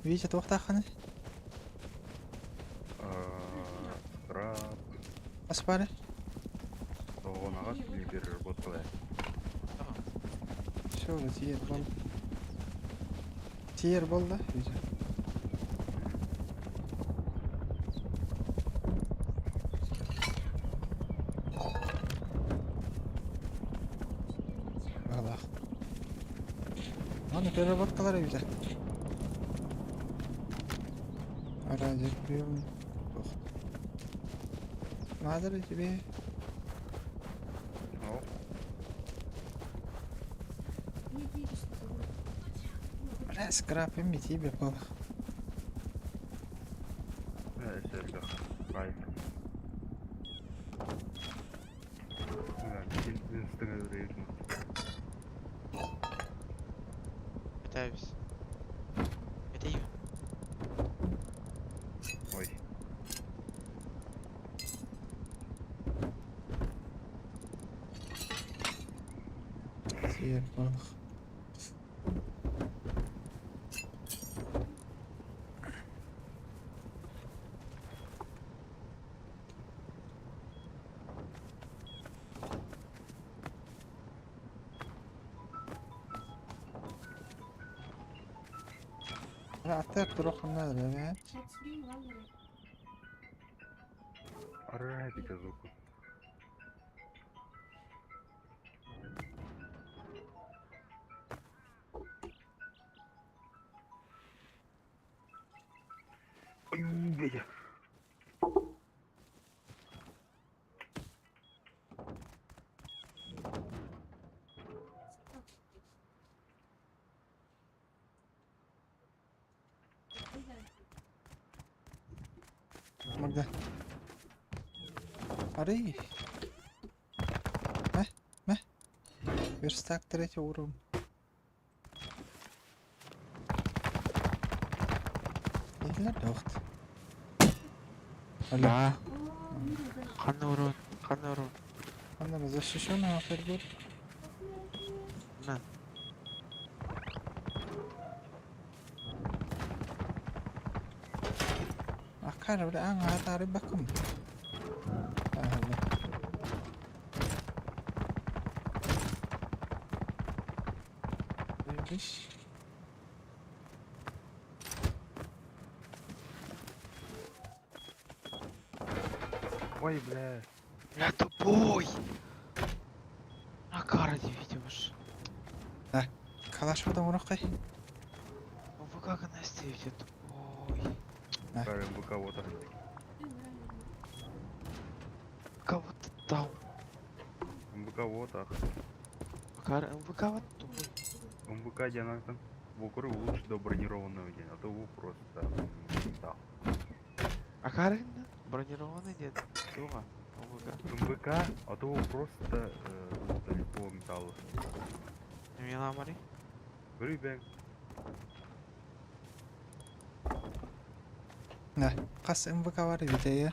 Витя туохтааххыный? Скраб. Ас баары? Тоҕонаҕас не переработкалай. Все, тиийэр буолла. Тиийэр буолла, Витя. Баҕалаах. Аны переработкалар эбитэ. Радиоприемник. Надо ли тебе? Ну, Бля, скрап им тебе было. это кайф. Пытаюсь. Это я. Ой. Тиийэр буолла. Аттар туруоххун наада эбээт. Арай звуку. Ой, блядь. Магда. Арый. Мэ, мэ. Верстак третий уровень. Иһиллэр да уохт. Алло. Да. Ханна урон, ханна урон. Онно защищенный отель На. Акара, бля, аҥа таарыйбаккын. Алло. Видишь? Ой, бля. Бля, тупой! На карте, видишь. Калаш потом уроккай. Вы как она стоит, тупой. Да. РМБ кого-то. Кого-то там. МБК вот ах. Макар, МВК вот тупой. МВК дианактан. Вокруг лучше до бронированного дня, а то вы просто да. Акар бронированный дед. Туга. МВК. МВК, а то вы просто далеко металла. Мила Мари. Рыбек. Да. Хас МВК бар Витя.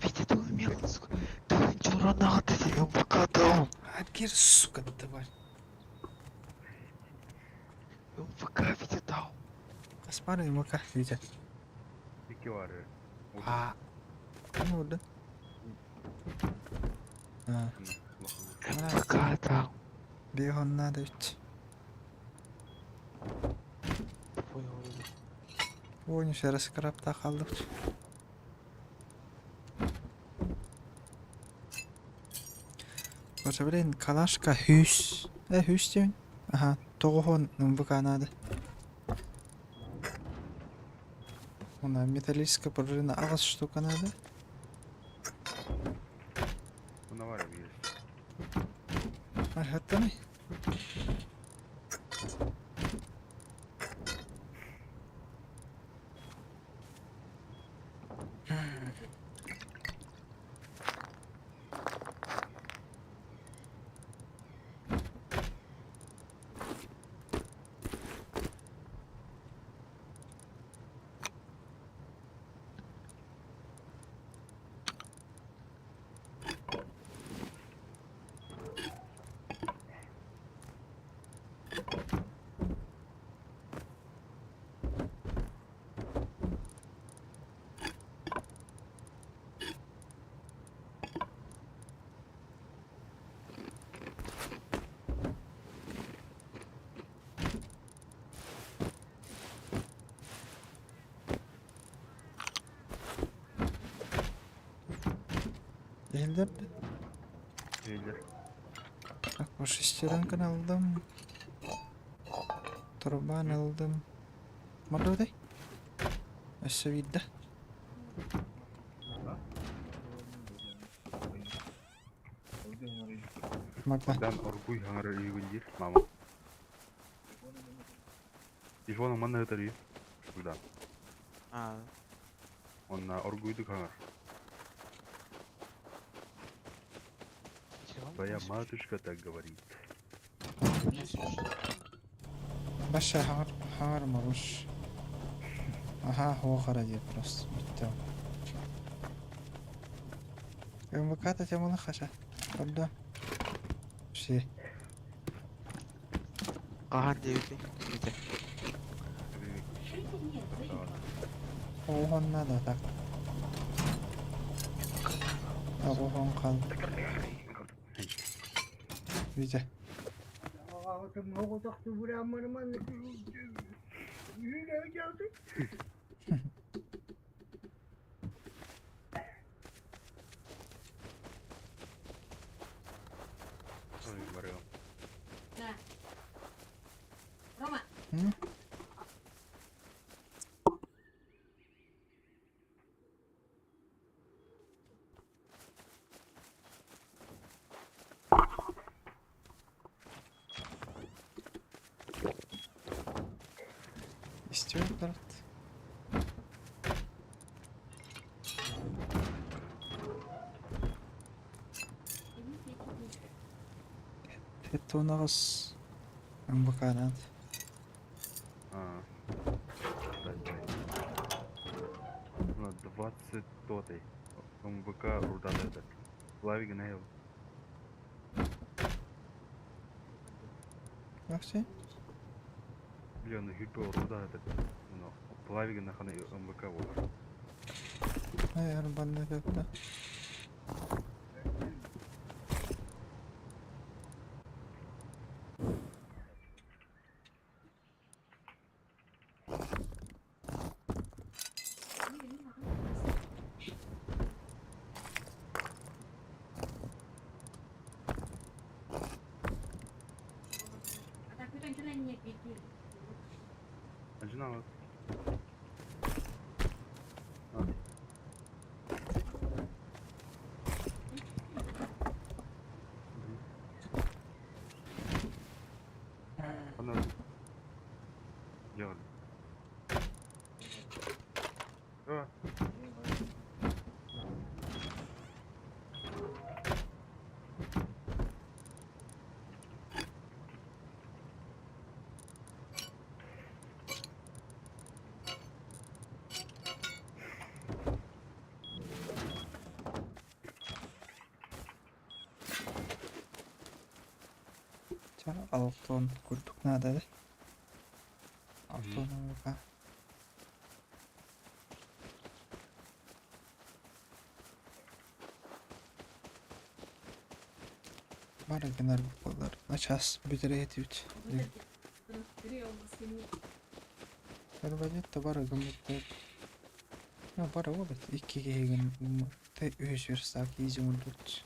Витя, ты умел, сука. Ты чуранах, ты МВК дал. Адгир, сука, тварь. МВК Витя дал. Хас бар МВК, Витя. Икивары. А. Ну да. А. МВК дал. Бегон надо ведь. Тупой уроду. Ойын скрапта қалдық. Боже, блин, калашка хүс. Хүс деймін. Аха, тоғыхон МВК надо. Она металлическая пружина ағыз штука надо. Наварим есть. Мархаттаны. Иһиллэр да? Иһиллэр. Так, бу шестеренканы ылдым. Трубаны ылдым. Мордовдай? Өссө биирдэ. Морда. Дан оргуй хаҥара үйүгүн диир, мама. Телефону манна ыытар үһү. Да. А, Онна оргуйдук хаҥар. телефон Твоя не матушка так говорит. слушает. Баша хаҥар хаҥар малыш. Аха, хуохара диye просто. Бүттэ. МВК-та теманы хаша. Орда. Все. Хаһан диэбитий? Ити. Оҕон надо так. Оҕон хал. Витя. Ой, барыам. Рома. М? Истиyor Петонаҕыс МВК-наат. А. Дай, дай. На 20 тотой. МВК руда этот. Славик Гнаев. Вообще? Бля, ну хиппе руда этот. Ну, Плавик нахана МВК болар. Ай, арбанна köpte. Начинала. А. Она делали. А. Ча алтон курдук надо да? Алтон МВК. Бар генер болар. Начас бүтүрэ этибит. Арбалет бар гыммыттар. Ну бар обет. Икки киһигин тэ үһүс верстак изи урдут.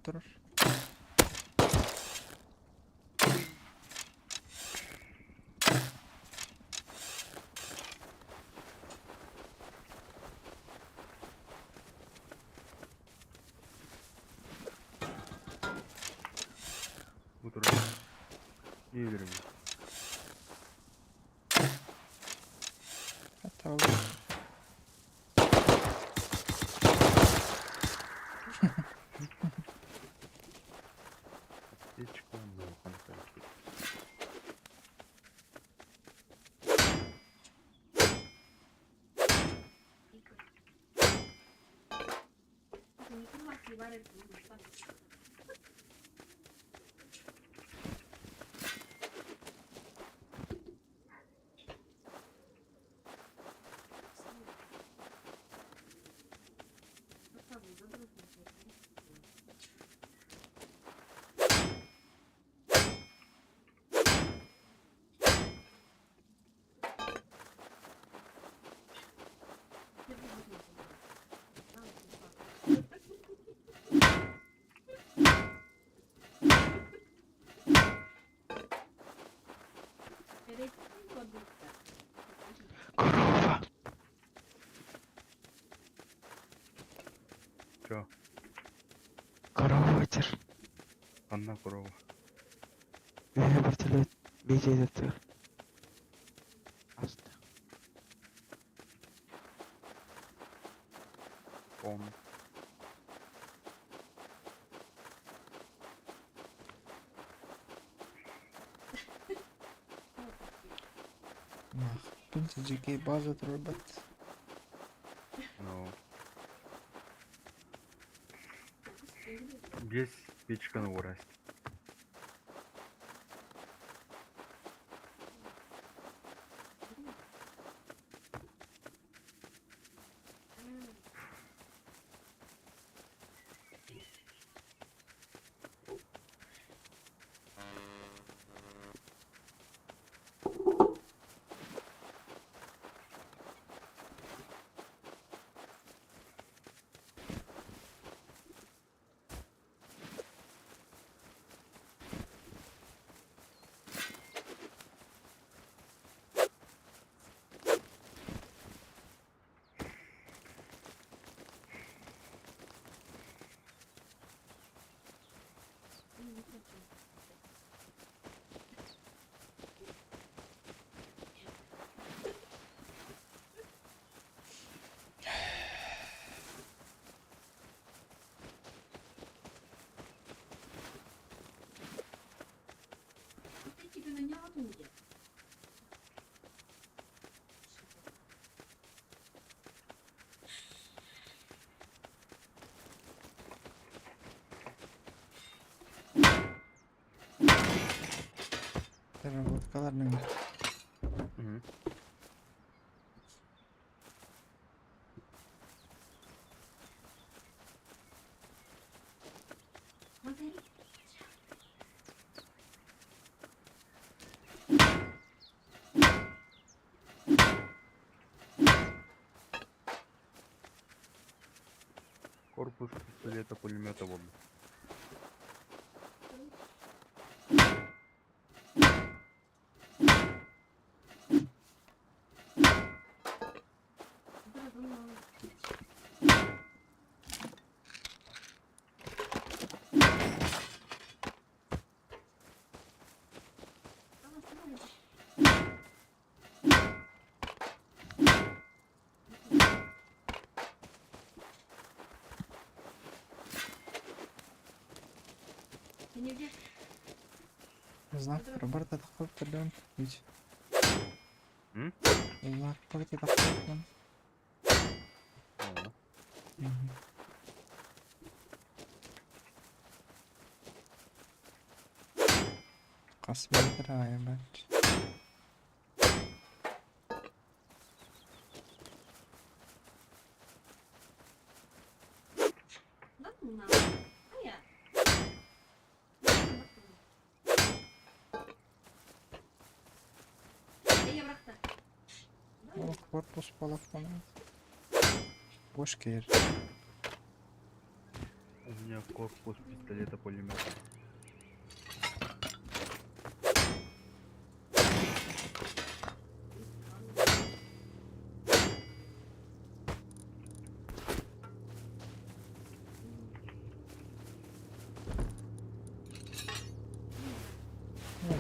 турар. Бу турар. Иилирим. Хата ол Аптечка, улахан кэлбит. Корова! Чё? Корова этэр. Ханна корова? Үһэ вертолет бэйдиэтэ Аста. Он. Нах, дьикэй база турбат. Ну. Есть печканы урасть. Доработкалар нөҥүө. Мгм. Корпус пистолета пулемета болды. Знак Роберта таххып турдун Вить. М? Знак Роберта таххып О, Мгм. Хас метр аайы бааччы. Ол корпус балафон. Бош кээр. У меня корпус пистолета пулемета.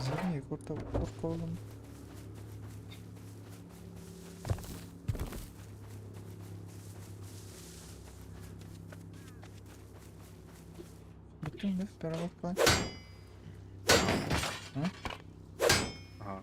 Зимний куртка oğlum. Bütün bir beraber lan. Ага.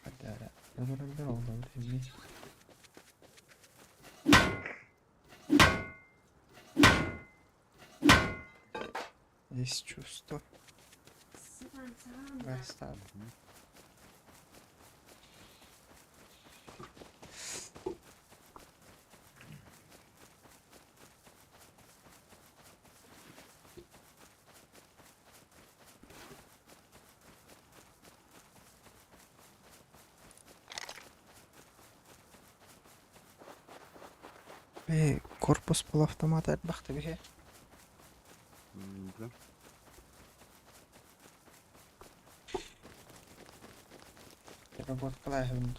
Hadi ara. Öldürebilir oldu şimdi. Есть чувство. Растап. Мгм. Бе, корпус полуавтомата элбэхтэ биһи. Да. Переработкалааһын.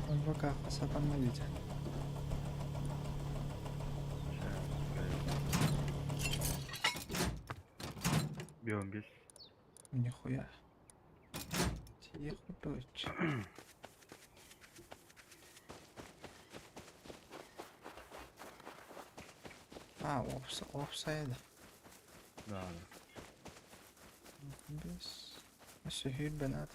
МВК хасатанна виде. Белым бес. Нихуя. Тихо, дочь. А, офсайд. Да, да. Без. Сүһүр бенат.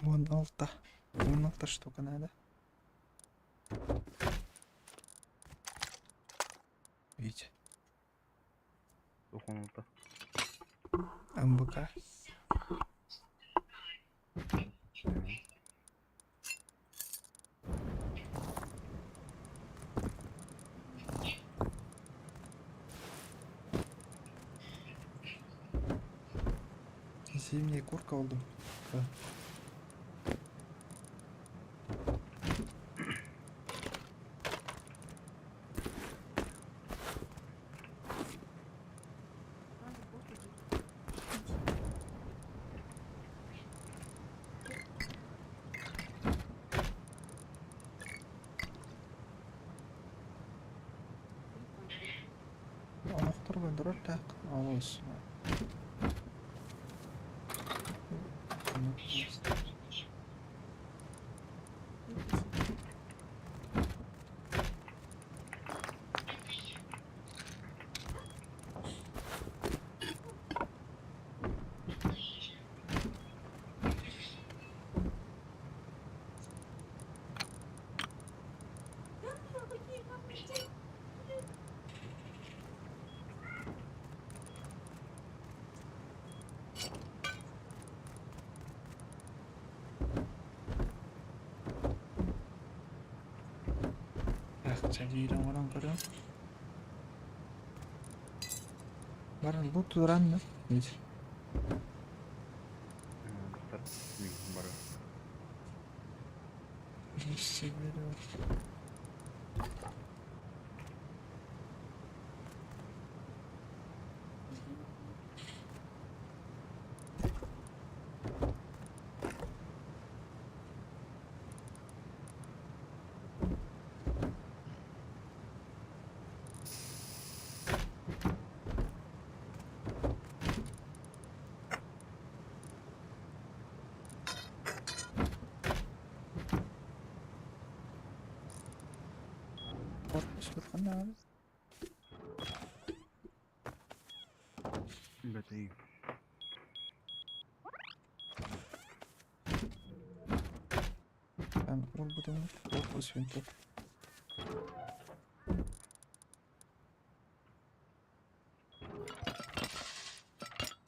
Вон алта. Вон алта штука надо. Видите? Тухонута. МБК. Зимняя курка oldu. Да. Анахтар бар. Олорор так олус. Биир оҥорон көрүөм. Баран бу туранна. Бары. Бэтей. Там урбутун корпус винтов.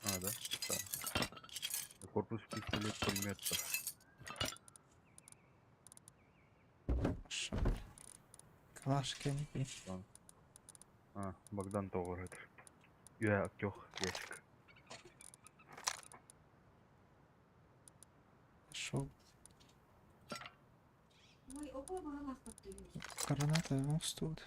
А, да? Да. Корпус пистолет пулеметов. Хорошо. Калаш кенпи. А, Богдан тоҕор этэр. Үө тёх ящик. Шел. Граната тут.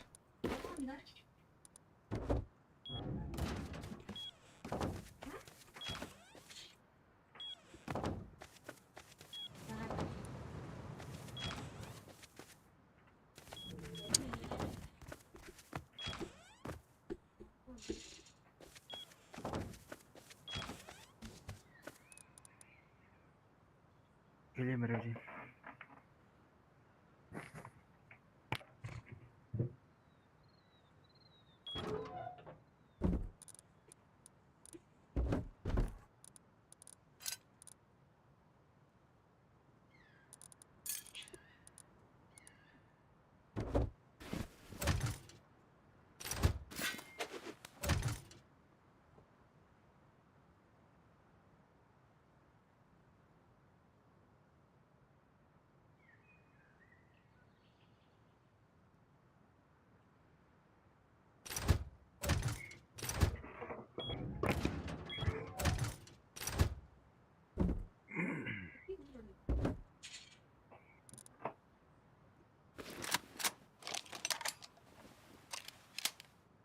Кэлиэм эрэ дии.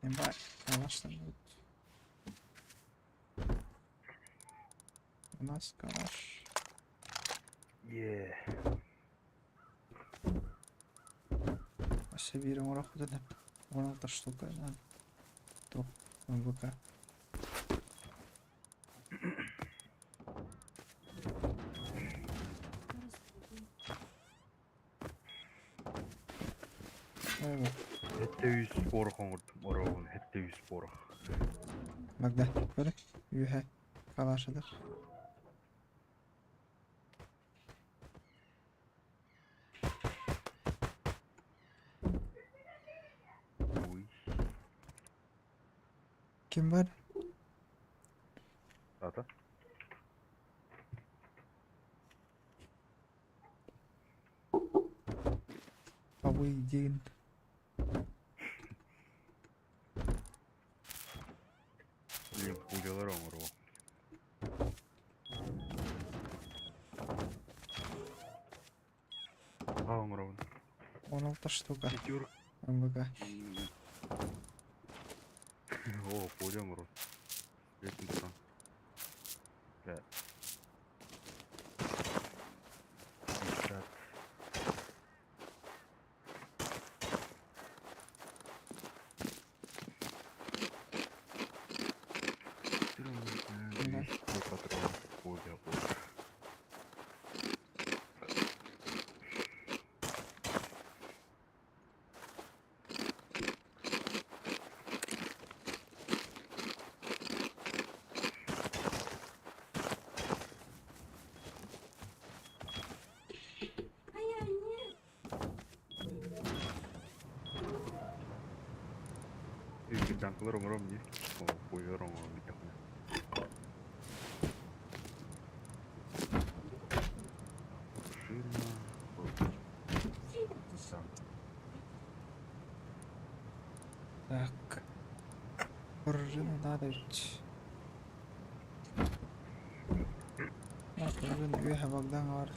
Ебать, калаш там будет. У нас калаш. Е. Вообще биир оҥорох 16 штука да. Топ МВК. Сэттэ үс порох оҥордум ороҕун сэттэ үс порох. Магда, көрө. Үөһэ. Калашыдыр. Уй. Ким бар? Ата. Абый диэн. Блин, пулялар оҥоруо. А оҥоробун. 16 штука. Пятерка. МВК. О, пуля оҥорон. Лестница. Да. 50. Лебянкалар оҥором дии. Хуйар оҥорон бүттэхпинэ. Машина. Так. Пружину надо ведь. А, пружина үөһэ Богдан бар.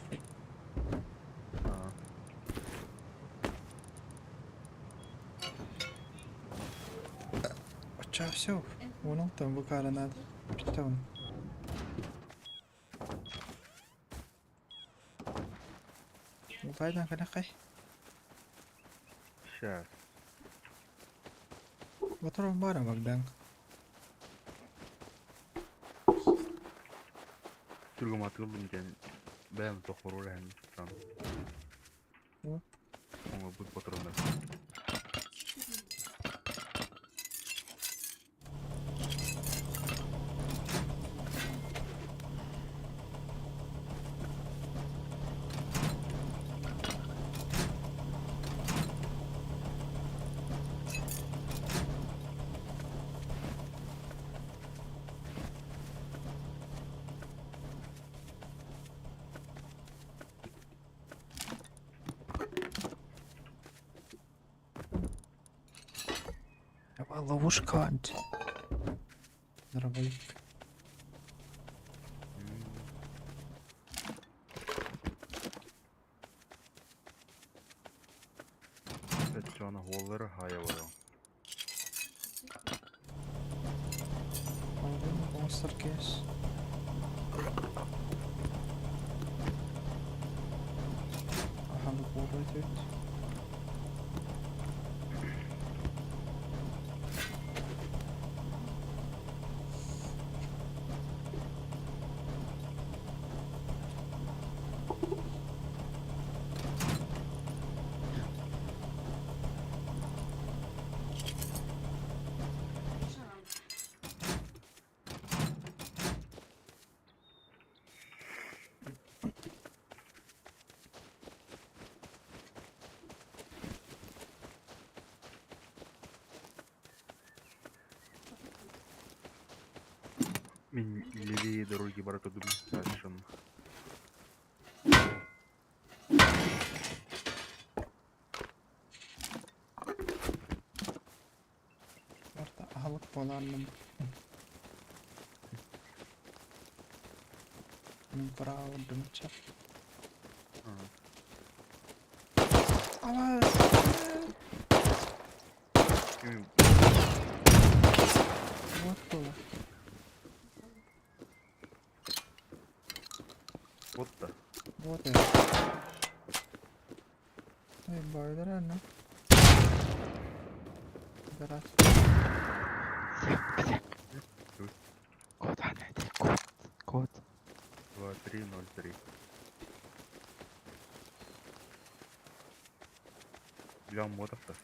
А, Оччо все. Вон там букара надо. Что он? Ултайдан кэлэххэй. сейчас. Моторон баара Богдан. Түргөм атылдым диэн бэйэм тохорур эһэн сан. О. Оҥорбут патроннар. Ловушка анть. Дробовик. Чона холлары хаявара. Monster case. Aha, bu буолуо эбит. Мин левее дороги бара турдум дальше. Барыта аһылык буолаарным. Мин право дымча. Ама вот было. Вот да. Вот это. Ой, байдер, ну. Раз. Код, код, код. 2, 3, 0, 3. Для мотов-то.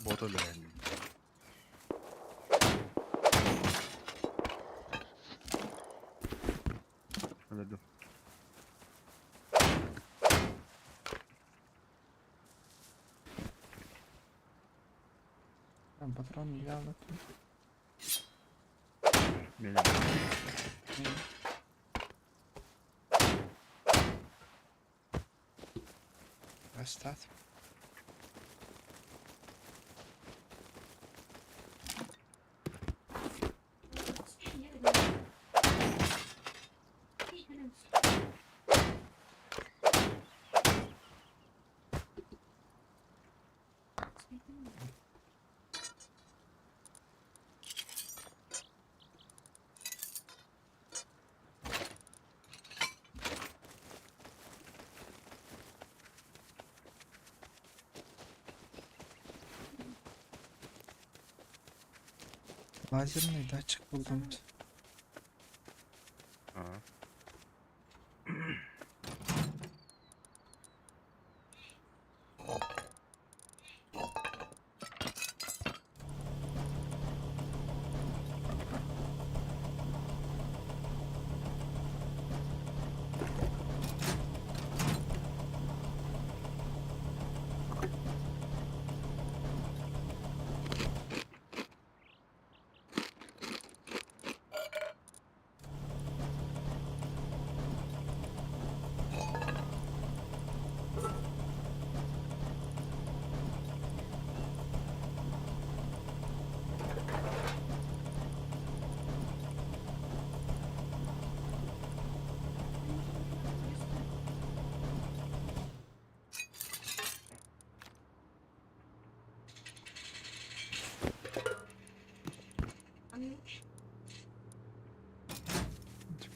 Бота ләһен. Өлөрдүм. Там патрон взял. Мин Остать. Лазерный датчик булдум. Ага.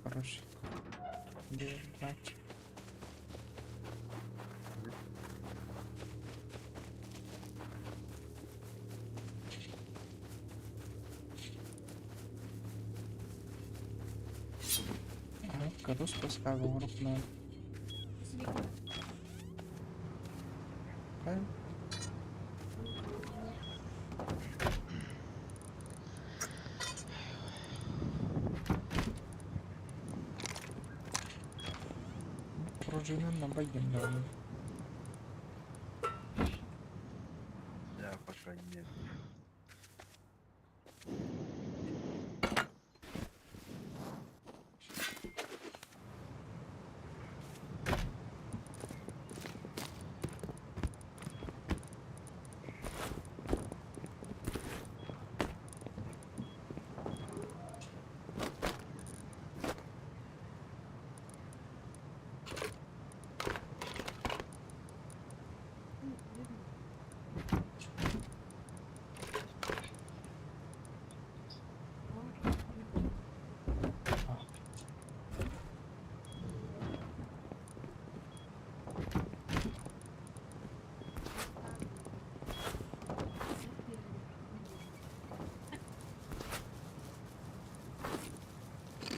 Хороший. Датчик. Корус поставил руку. Правильно? Пружина на военном. Да, пока нет.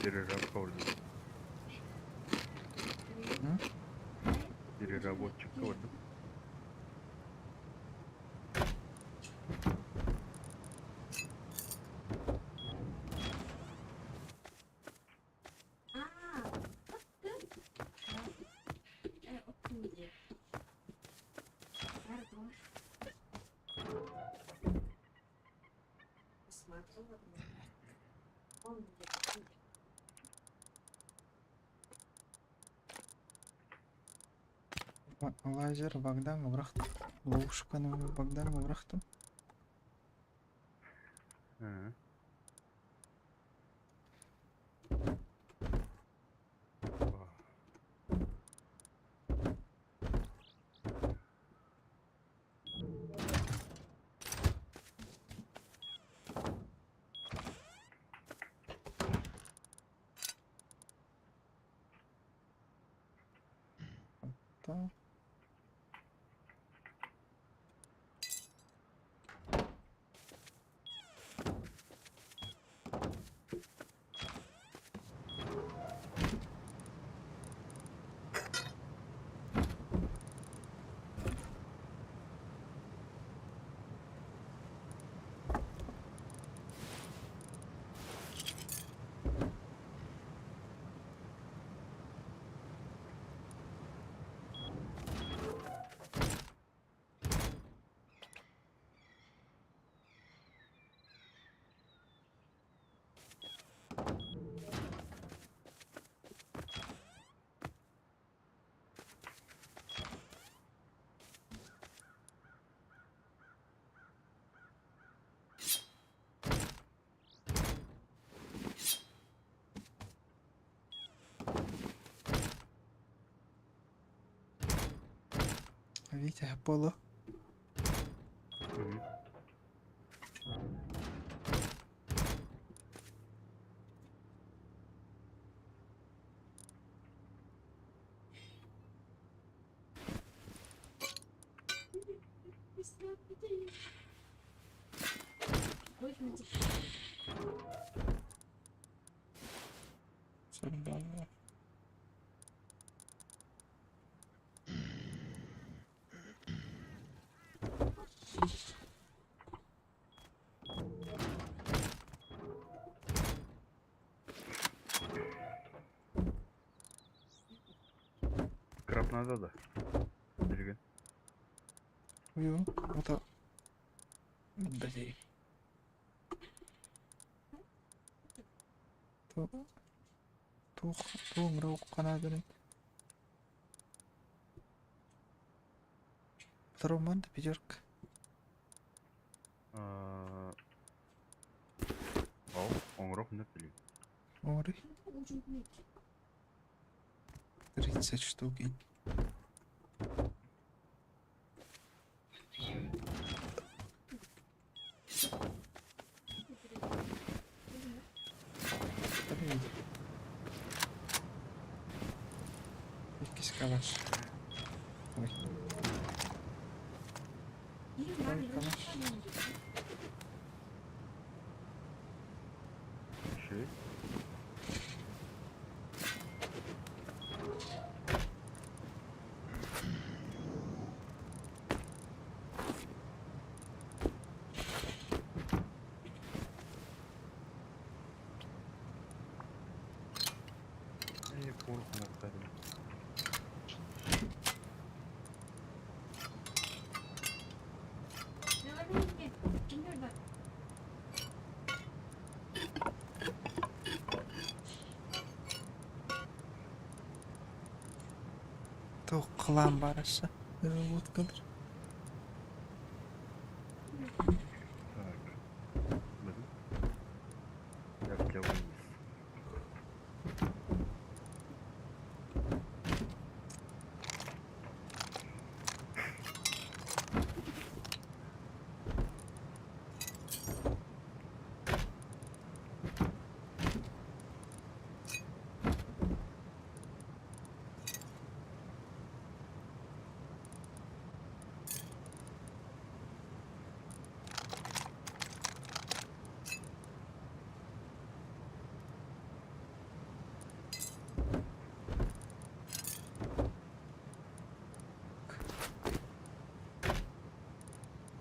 Переработчик. Переработчик көрдүм. Лазер Богдан бырахтым. Ловушканы Богдан бырахтым. Ага. Так. Витя, Аполло. Сордоҥҥо. Краб надо да. Билигин. Уйу, ото бэтэй. Туох туох ханаадарын. Второй пятерка. Ол, оҥорох не билим. Ори. 30 штук. Блин. Иккис калаш. Ой. Второй калаш. Шесть. Эй, порох на. Туох кылаан барыса. Разработкалар. Так. Блин. Я тебя вынес.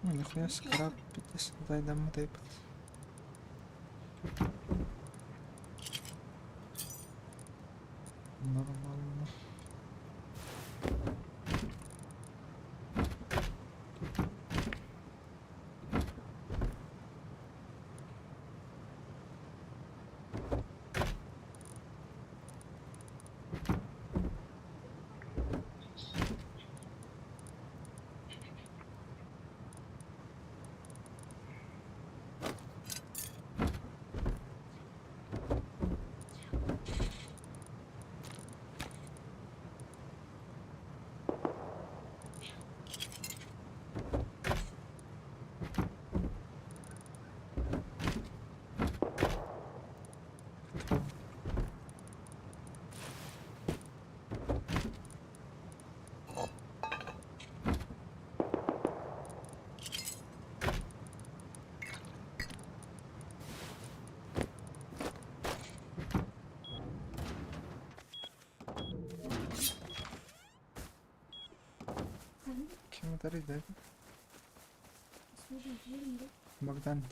Ой, нихуя скраб 50 дайдам тайпыт. Нормально. Кто? Ким да? Богдан.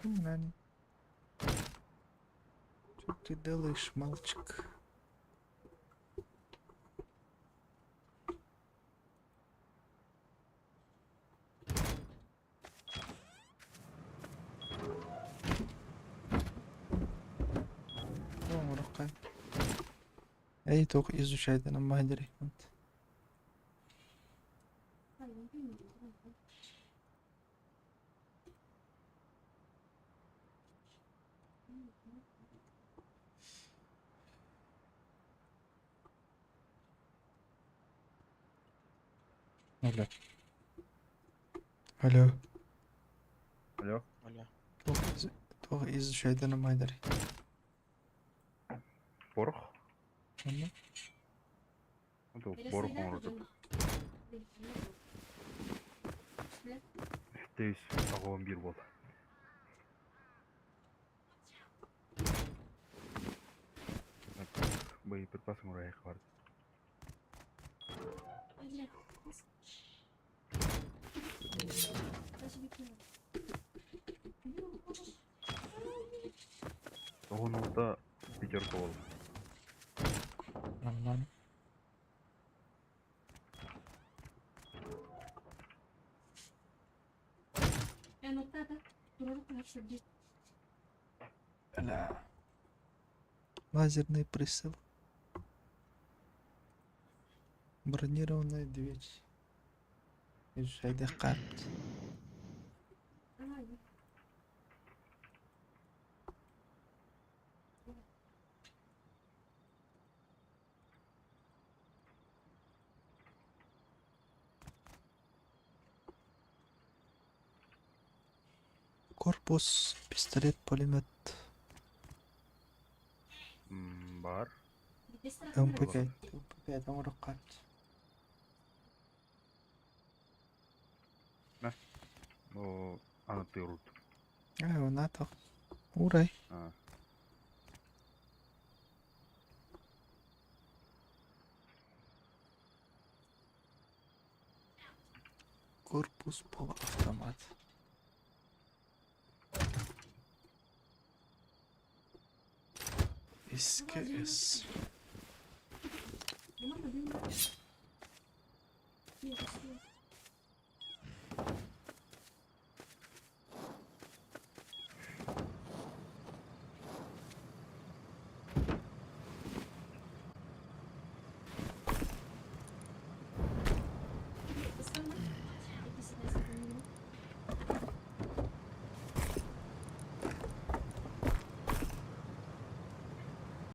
Нани. ты делаешь, мальчик? Оҥороххой. Эй, туох изучайданан маһадерихмит. Алло. Алло. Алло. Алло. Туох изучайданан маһадери. Порох? Онно? Ну, порох оҥордут. Тэйс аҕабам биир буолла. Боеприпас оҥоройох баар. Тоҕун пятерка буолла. Нормально. Бля. Лазерный прицел. Бронированная дверь. Изучайдахха. Корпус, пистолет, пулемет. Баар. МП5. МП5 оҥороххо. О, аны тыырут. Ээ, унаатах. Уурай. А. Корпус полуавтомат. СКС.